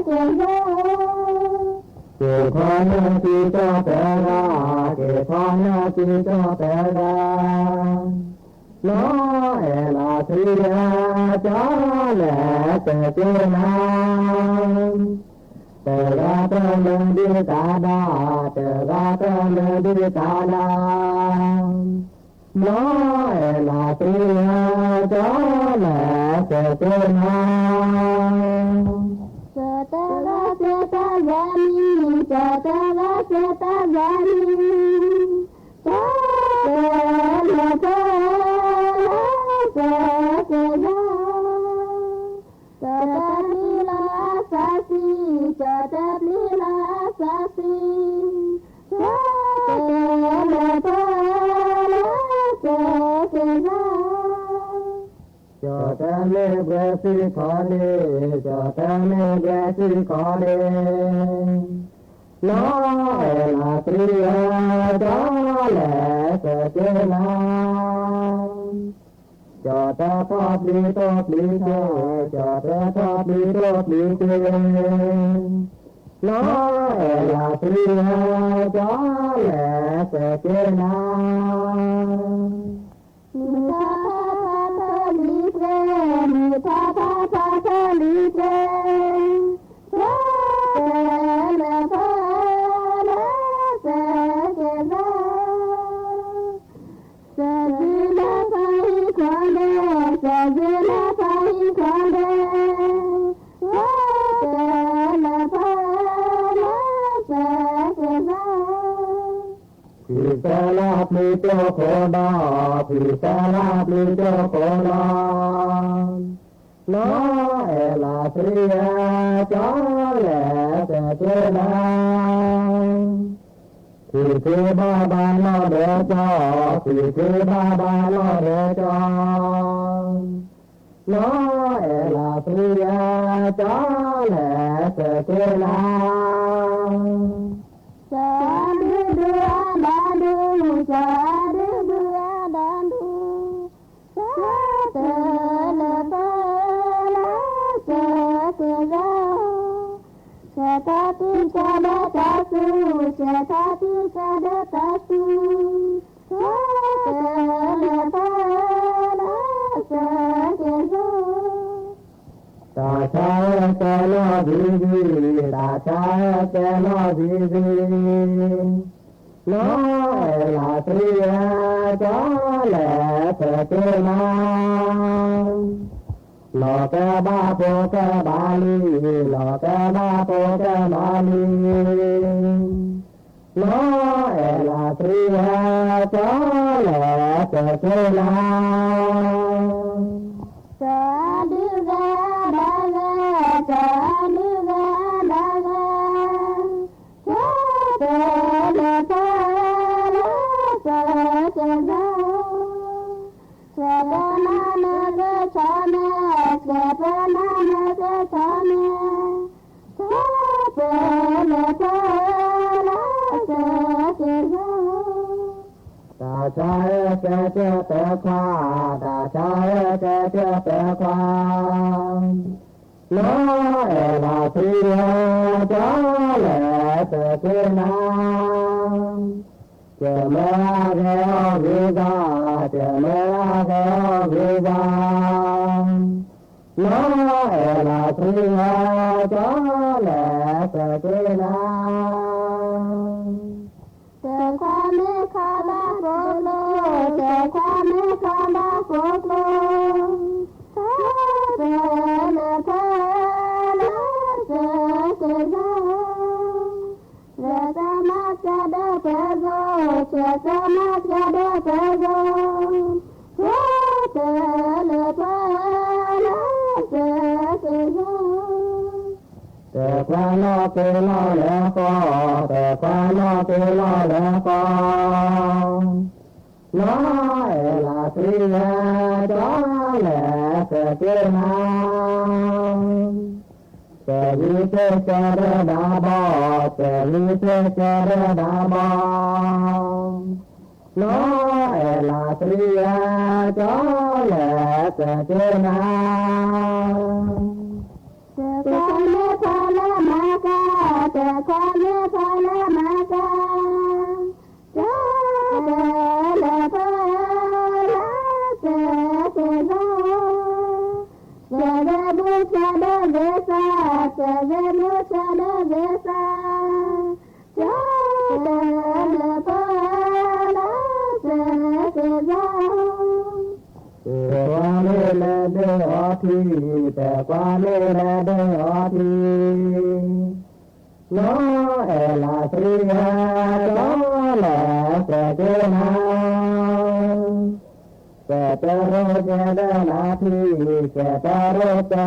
က့ၤနၤဒီးတနီၤနီၤ, ကဲက့ၤနၤဒီးတနီၤနီၤ, ကၠီတဲလဲၤဖဲလဲၤစၢၤက့ၤယၤ, က့ၤခီနၤက့ၤကၠီတဲဂၤ, က့ၤခီနၤက့ၤကၠီတဲဂၤ, လီၤအဲၣ်လီၤဆှံဧၢ, ကၠီလဲၤစၢၤက့ၤနၤ တဂၤတမုာ်ဒံးတၢ်ဒီး, တဂၤတမုာ်ဒံးတၢ်ဒီး, လီၤအဲၣ်လီၤဆှံဧၢ, ကၠီလဲၤစၢၤက့ၤနၤ, ကၠီတဲလီၤစၢၤတၢ်ယၤနံၤ, ကၠီတဲလီၤစၢၤတၢ်ယၤနံၤ, ကၠီတဲလဲၤစၢၤက့ၤယၤ ကၠီတဲပျံၤလီၤအသးသံ, ကၠီတဲပျံၤလီၤအသးသံ, ကၠီတဲလဲၤဖဲလဲၤစၢၤက့ၤယၤ, ကၠီတဲမ့ၢ်ဘှဲသံခီန့ၣ်, ကၠီတဲမ့ၢ်ဘှဲသံခီန့ၣ်, လီၤအဲၣ်လီၤဆှံဧၢ, ကၠီလဲၤစၢၤက့ၤနၤ ကၠီတဲဖီပျံၤတိၢ်ပျံၤက့ၤ, ကၠီတဲဖီပျံၤတိၢ်ပျံၤက့ၤ, လီၤအဲၣ်လီၤဆှံဧၢ, ကၠီလဲၤစၢၤက့ၤနၤ, မုၢ်ထီၣ်ထီၣ်ထီၣ်ထီၣ်လံၤကျဲ, မုၢ်ထီၣ်ထီၣ်ထီၣ်ထီၣ်လံၤကျဲ, ကၠီတဲလဲၤဖဲလဲၤစၢၤက့ၤယၤ စၢၤက့ၤလၢဖဲဟံၣ်ခွါဒဲး, စၢၤက့ၤလၢဖဲဟံၣ်ခွါဒဲး, ကၠီတဲလဲၤဖဲလဲၤစၢၤက့ၤယၤ, ဖံးစဲလၢပျံၤကၠိခိၣ်ဒီး, ဖံးစဲလၢပျံၤကၠိခိၣ်ဒီး, လီၤအဲၣ်လီၤဆှံဧၢ, ကၠီလဲၤစၢၤက့ၤနၤ ဖံးက့ၤဘၣ်ဘၣ်လီၤဒဲးကၠီ, ဖံးက့ၤဘၣ်ဘၣ်လီၤဒဲးကၠီ, လီၤအဲၣ်လီၤဆှံဧၢ, ကၠီလဲၤစၢၤက့ၤနၤ, ကၠီဒုဒုအဒၣ်ဒူ, ကၠီဒုဒုအဒၣ်ဒူ, ကၠီတဲလဲၤဖဲလဲၤစၢၤက့ၤယၤ, ကၠီတၢ်တံၢ်ကၠီဒီးတၢ်သူ, ကၠီတၢ်တံၢ်ကၠီဒီးတၢ်သူ, ကၠီတဲလဲၤဖဲလဲၤစၢၤက့ၤယၤ, တၢ်ဆါဧၢကဲလီၤဝံၤဝံၤ, တၢ်ဆါဧၢကဲလီၤဝံၤဝံၤ, လီၤအဲၣ်လီၤဆှံဧၢ, ကၠီလဲၤစၢၤက့ၤနၤ, လီၤကဲဘၣ်ဖိကဲဘၣ်လံၤ, လီၤကဲဘၣ်ဖိကဲဘၣ်လံၤ, လီၤအဲၣ်လီၤဆှံဧၢ, ကၠီလဲၤစၢၤက့ၤနၤ, ကၠီဒုဂၤဒၣ်ဂၤ, ကၠီဒုဂၤဒၣ်ဂၤ, ကၠီတဲလဲၤဖဲလဲၤစၢၤက့ၤယၤ, ကၠီတဲနၤနကဆီၣ်မဲ, ကၠီတဲနၤနကဆီၣ်မဲ, ကၠီတဲလဲၤဖဲလဲၤစၢၤက့ၤယၤ, တၢ်ဆါဧၢကဲကၠီတဲခွါ, တၢ်ဆါဧၢကဲကၠီတဲခွါ, လီၤအဲၣ်လီၤဆှံဧၢ, ကၠီလဲၤစၢၤက့ၤနၤ, ကၠီမၢအဂဲၤအီၣ်ဂ့ၤဂီၤ, ကၠီမၢအဂဲၤအီၣ်ဂ့ၤဂီၤ, လီၤအဲၣ်လီၤဆှံဧၢ, ကၠီလဲၤစၢၤက့ၤနၤ, တခွါမ့ၢ်ခီဘၣ်ဖိလိၤ, တခွါမ့ၢ်ခီဘၣ်ဃိကျိ, တၢ်ပၢလၢပၢလၢစၢၤက့ၤလီၤ, လၢကမၤစၢၤဒီးပၢၤဂီၤ, ဆၢကမၤစၢၤဒီးပၢၤဂီၤ, တၢ်ပၢလၢပၢလၢစၢၤက့ၤလီၤ. တခွါနီၣ်က့ၤလီၤလၢဃီ, တခွါနီၣ်က့ၤလီၤလၢဃီ, နီၢ်အဲၣ်လးသရံးဧၢ, ကၠီလဲၤစၢၤက့ၤနၤ, စၢၤယံၤက့ၤစၢၤဒီးနၤဘီ, စၢၤယံၤက့ၤစၢၤဒီးနၤဘီ, နီၢ်အဲၣ်လးသရံးဧၢ, ကၠီလဲၤစၢၤက့ၤနၤ. တခွါမ့ၢ်ဖီလၢမၤကၤ, တခွါမ့ၢ်ဖီလၢမၤကၤ, တၢ်ပၢလၢပၢလၢစၢၤက့ၤလီၤ, စၢၤဂ့ၤမူစၢၤဒီးဂ့ၤစၢ်, စၢၤဂ့ၤမူစၢၤဒီးဂ့ၤစၢ်, တၢ်ပၢလၢပၢလၢစၢၤက့ၤလီၤ. တခွါမ့ၢ်လဲၤဒၢအီထံ, တခွါမ့ၢ်လဲၤဒၢအီထံ, နီၢ်အဲၣ်လးသရံးဧၢ, ကၠီလဲၤစၢၤက့ၤနၤ, စဲးတရိစဲးဒီးလီၤထံ, စဲးတရိစဲးဒီးလီၤထံ, နီၢ်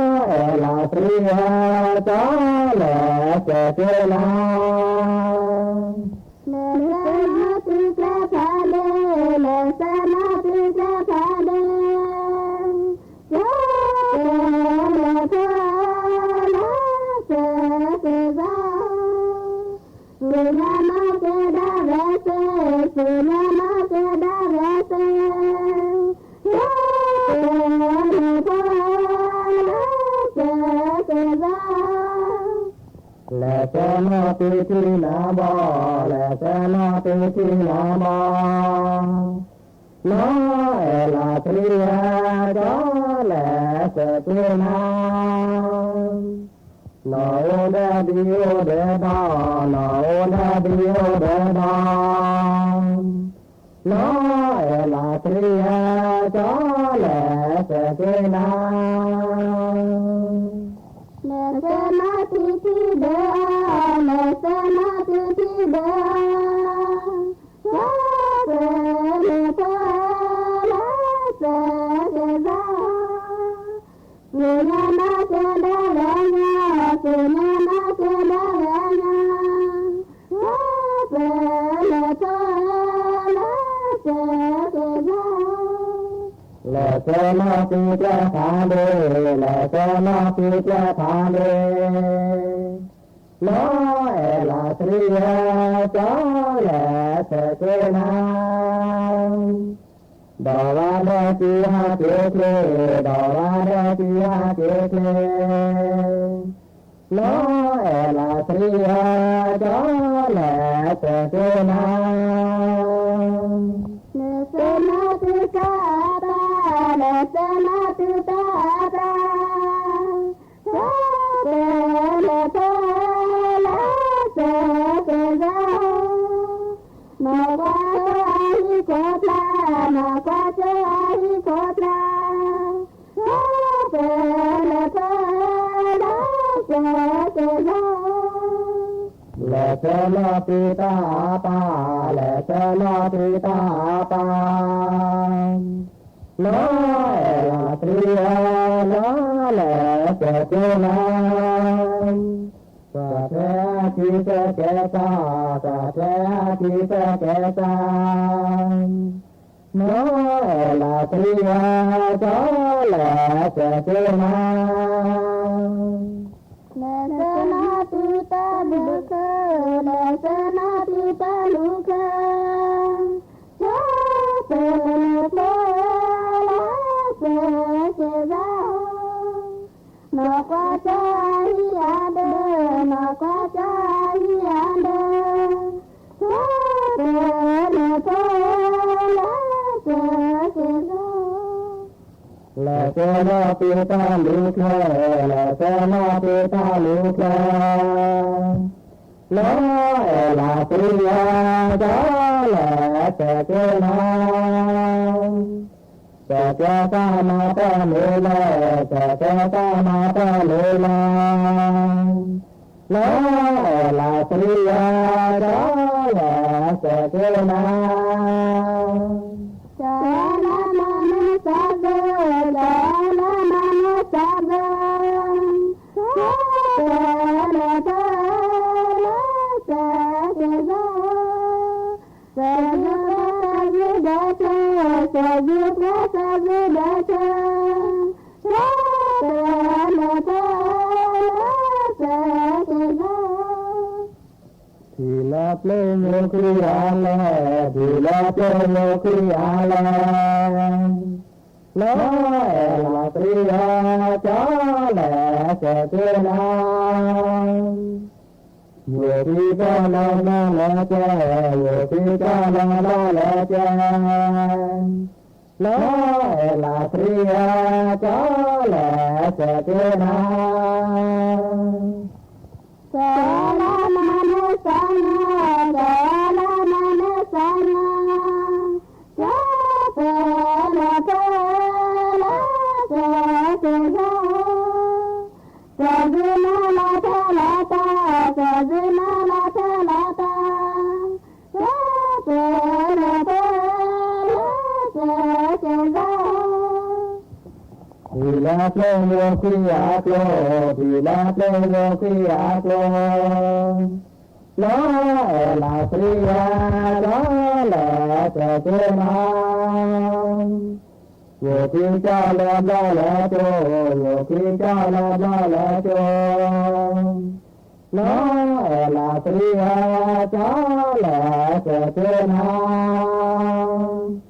အဲၣ်လးသရံးဧၢ, ကၠီလဲၤစၢၤက့ၤနၤ. လဲၤဆၢနီၤသုကျဲဖးဒ့, လဲၤဆၢနီၤသုကျဲဖးဒ့, တၢ်ပၢလၢပၢလၢစၢၤက့ၤလီၤ, ဆူညါနီၣ်က့ၤဒၣ်ဝဲစ့ၢ်, ဆူညါနီၣ်က့ၤဒၣ်ဝဲစ့ၢ်, တၢ်ပၢလၢပၢလၢစၢၤက့ၤလီၤ. လဲၤဆၢနီၤသုထံနၤဘီ, လဲၤဆၢနီၤသုထံနၤဘီ, နီၢ်အဲၣ်လးသရံးဧၢ, ကၠီလဲၤစၢၤက့ၤနၤ, နီၢ်အိၣ်ဒီးဒံအိၣ်ဒီးဒီး, နီၢ်အိၣ်ဒီးဒံအိၣ်ဒီးဒီး, နီၢ်အဲၣ်လးသရံးဧၢ, ကၠီလဲၤစၢၤက့ၤနၤ. လဲၤဆၢနီၤသုထံဒီးအီၤ, လဲၤဆၢနီၤသုထံဒီးအီၤ, တၢ်ပၢလၢပၢလၢစၢၤက့ၤလီၤ, ဆူညါနီၣ်က့ၤဒၣ်ဝဲညါ, ဆူညါနီၣ်က့ၤဒၣ်ဝဲညါ, တၢ်ပၢလၢပၢလၢစၢၤက့ၤလီၤ. လဲၤဆၢနီၤသုကျဲဖးဒ့, လဲၤဆၢနီၤသုကျဲဖးဒ့, နီၢ်အဲၣ်လးသရံးဧၢ, ကၠီလဲၤစၢၤက့ၤနၤ, ဒီးဝါဒီးကံဟးက့ၤချ့, ဒီးဝါဒီးကံဟးက့ၤချ့, နီၢ်အဲၣ်လးသရံးဧၢ, ကၠီလဲၤစၢၤက့ၤနၤ. လဲၤဆၢနီၤသုတၢ်အပၢ်, လဲၤဆၢနီၤသုတၢ်အပၢ်, တၢ်ပၢလၢပၢလၢစၢၤက့ၤလီၤ, နီၢ်ကွၢ်ကၠိအဟံၣ်ခိၣ်ဖျါ, နီၢ်ကွၢ်ကၠိအဟံၣ်ခိၣ်ဖျါ, တၢ်ပၢလၢပၢလၢစၢၤက့ၤလီၤ. လဲၤဆၢနီၤသုတၢ်အပၢ်, လဲၤဆၢနီၤသုတၢ်အပၢ်, နီၢ်အဲၣ်လးသရံးဧၢ, နီၢ်လဲၤစၢၤက့ၤနၤ, ကွၢ်ထွဲအခံစၢၤကဲစၢ်, ကွၢ်ထွဲအခံစၢၤကဲစၢ်, နီၢ်အဲၣ်လးသရံးဧၢ, ကၠီလဲၤစၢၤက့ၤနၤ. လဲၤဆၢနီၤသုတၢ်လူၤခၢၣ်, လဲၤဆၢနီၤသုတၢ်လူၤခၢၣ်, တၢ်ပၢလၢပၢလၢစၢၤက့ၤလီၤ, နီၢ်ကွၢ်ကၠိအဟံၣ်အဒၢ, နီၢ်ကွၢ်ကၠိအဟံၣ်အဒၢ, တၢ်ပၢလၢပၢလၢစၢၤက့ၤလီၤ. လဲၤဆၢနီၤသုတၢ်လူၤခၢၣ်, လဲၤဆၢနီၤသုတၢ်လူၤခၢၣ်, လၢအဲၣ်လးသရံယၤ ကၠီလဲၤစဲးက့ၤနၤ, စဲးက့ၤတၢ်မၤပှဲၤန့ၣ်လၢ စဲးက့ၤတၢ်မၤပှဲၤန့ၣ်လၢ လၢအဲၣ်လးသရံယၤ ကၠီလဲၤစဲးက့ၤနၤ. ကၠီလၢမၤနၢၤသးဘၢ, ကၠီလၢမၤနၢၤသးဘၢ, ကၠီတဲလၢပှၤလၢစဲးက့ၤယၤ, စဲးက့ၤပှၤစဲးက့ၤဒီးကၠီ, စဲးက့ၤပှၤစဲးက့ၤဒီးကၠီ, ကၠီတဲလၢပှၤလၢစဲးက့ၤယၤ. ထံၣ်လၢပျ့ၤညိၣ်ခွံအကျိၤ, ထံၣ်လၢပျ့ၤညိၣ်ခွံအကျိၤ, လၢအဲၣ်လးသရံယၤ ကၠီလဲၤစဲးက့ၤနၤ, ညိၣ်ခွံကၠီလၢဘျီလဲၤကဲ, ညိၣ်ခွံကၠီလၢဘျီလဲၤကဲ, လၢအဲၣ်လးသရံယၤ ကၠီလဲၤစဲးက့ၤနၤ. ကၠီလၢမၤနၢၤသးညါ, ကၠီလၢမၤနၢၤသးညါ, ကၠီတဲလၢပှၤလၢစဲးက့ၤယၤ, စဲးက့ၤနၤလီၤတဲာ်လီၤတၢ်, စဲးက့ၤနၤလီၤတဲာ်လီၤတၢ်, ကၠီတဲလၢပှၤလၢစဲးက့ၤယၤ. ထံၣ်လၢပျ့ၤညိၣ်ခွံအကျိၤ, ထံၣ်လၢပျ့ၤညိၣ်ခွံအကျိၤ, လၢအဲၣ်လးသရံယၤ ကၠီလဲၤစဲးက့ၤနၤ, ညိၣ်ခွံကၠီလၢဘျီလဲၤကၠိ, ညိၣ်ခွံကၠီလၢဘျီလဲၤကၠိ, လၢအဲၣ်လးသရံယၤ ကၠီလဲၤစဲးက့ၤနၤ.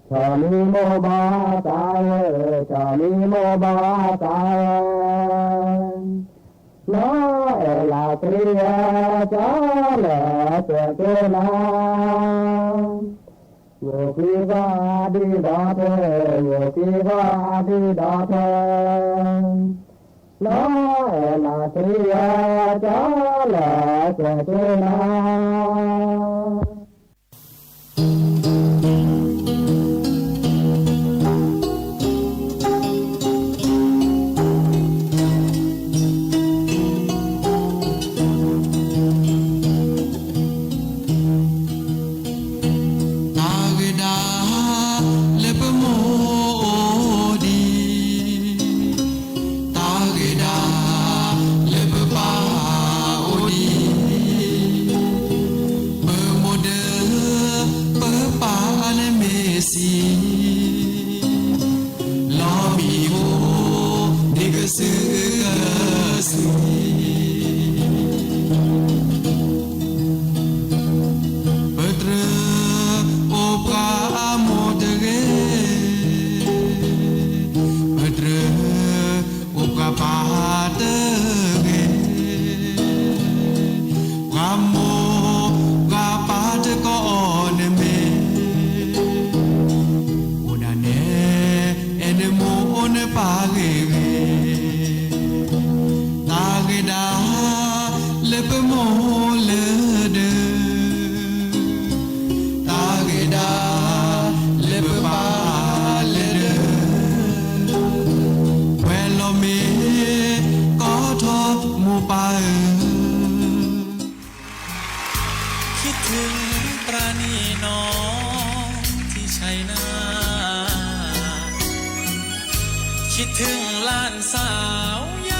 ထီၣ်မံမိၢ်ဘီသးဧၢ, ထီၣ်မံမိၢ်ဘီသး, လၢအဲၣ်လးသရံယၤ ကၠီလဲၤစဲးက့ၤနၤ. ညိၣ်ခွံဘီဒံဒီးထၢ, ညိၣ်ခွံဘီဒံဒီးထၢ, လၢအဲၣ်လးသရံယၤ ကၠီလဲၤစဲးက့ၤနၤ. တၢ်ဂ့ၤဒၣ်လၢပမိၢ်အိၣ်ဒံး, တၢ်ဂ့ၤဒၣ်လၢပပၢ်အိၣ်ဒံး, ပမိၢ်ဒီးပပၢ်န့ၣ်မ့ၢ်ဆံး, လီၤမံၤအိၣ်ဒံးကစုာ်ကစုာ်, ပတြၢၤအိၣ်ပှၤမိၢ်တဂ့ၤ, ပတြၢၤအိၣ်ပှၤပၢ်တဂ့ၤ, ပှၤမိၢ်ပှၤပၢ်တကိးအီၤန့ၣ်မ့ၢ် အိၣ်ဒၣ်နဲ အဲၣ်နမိၢ်နပၢ်ဂ့ၤဂ့ၤ, တၢ်ဂ့ၤဒၣ်လၢပမိၢ်လၢဒၢး, တၢ်ဂ့ၤဒၣ်လၢပပၢ်လၢဒၢး, ပှဲၤလီၤမ့ၢ်ကီထီမိၢ်ပၢ်ဧၢ. คิดถึงปราณีน้องที่ชัยนาท คิดถึงหลานสาวย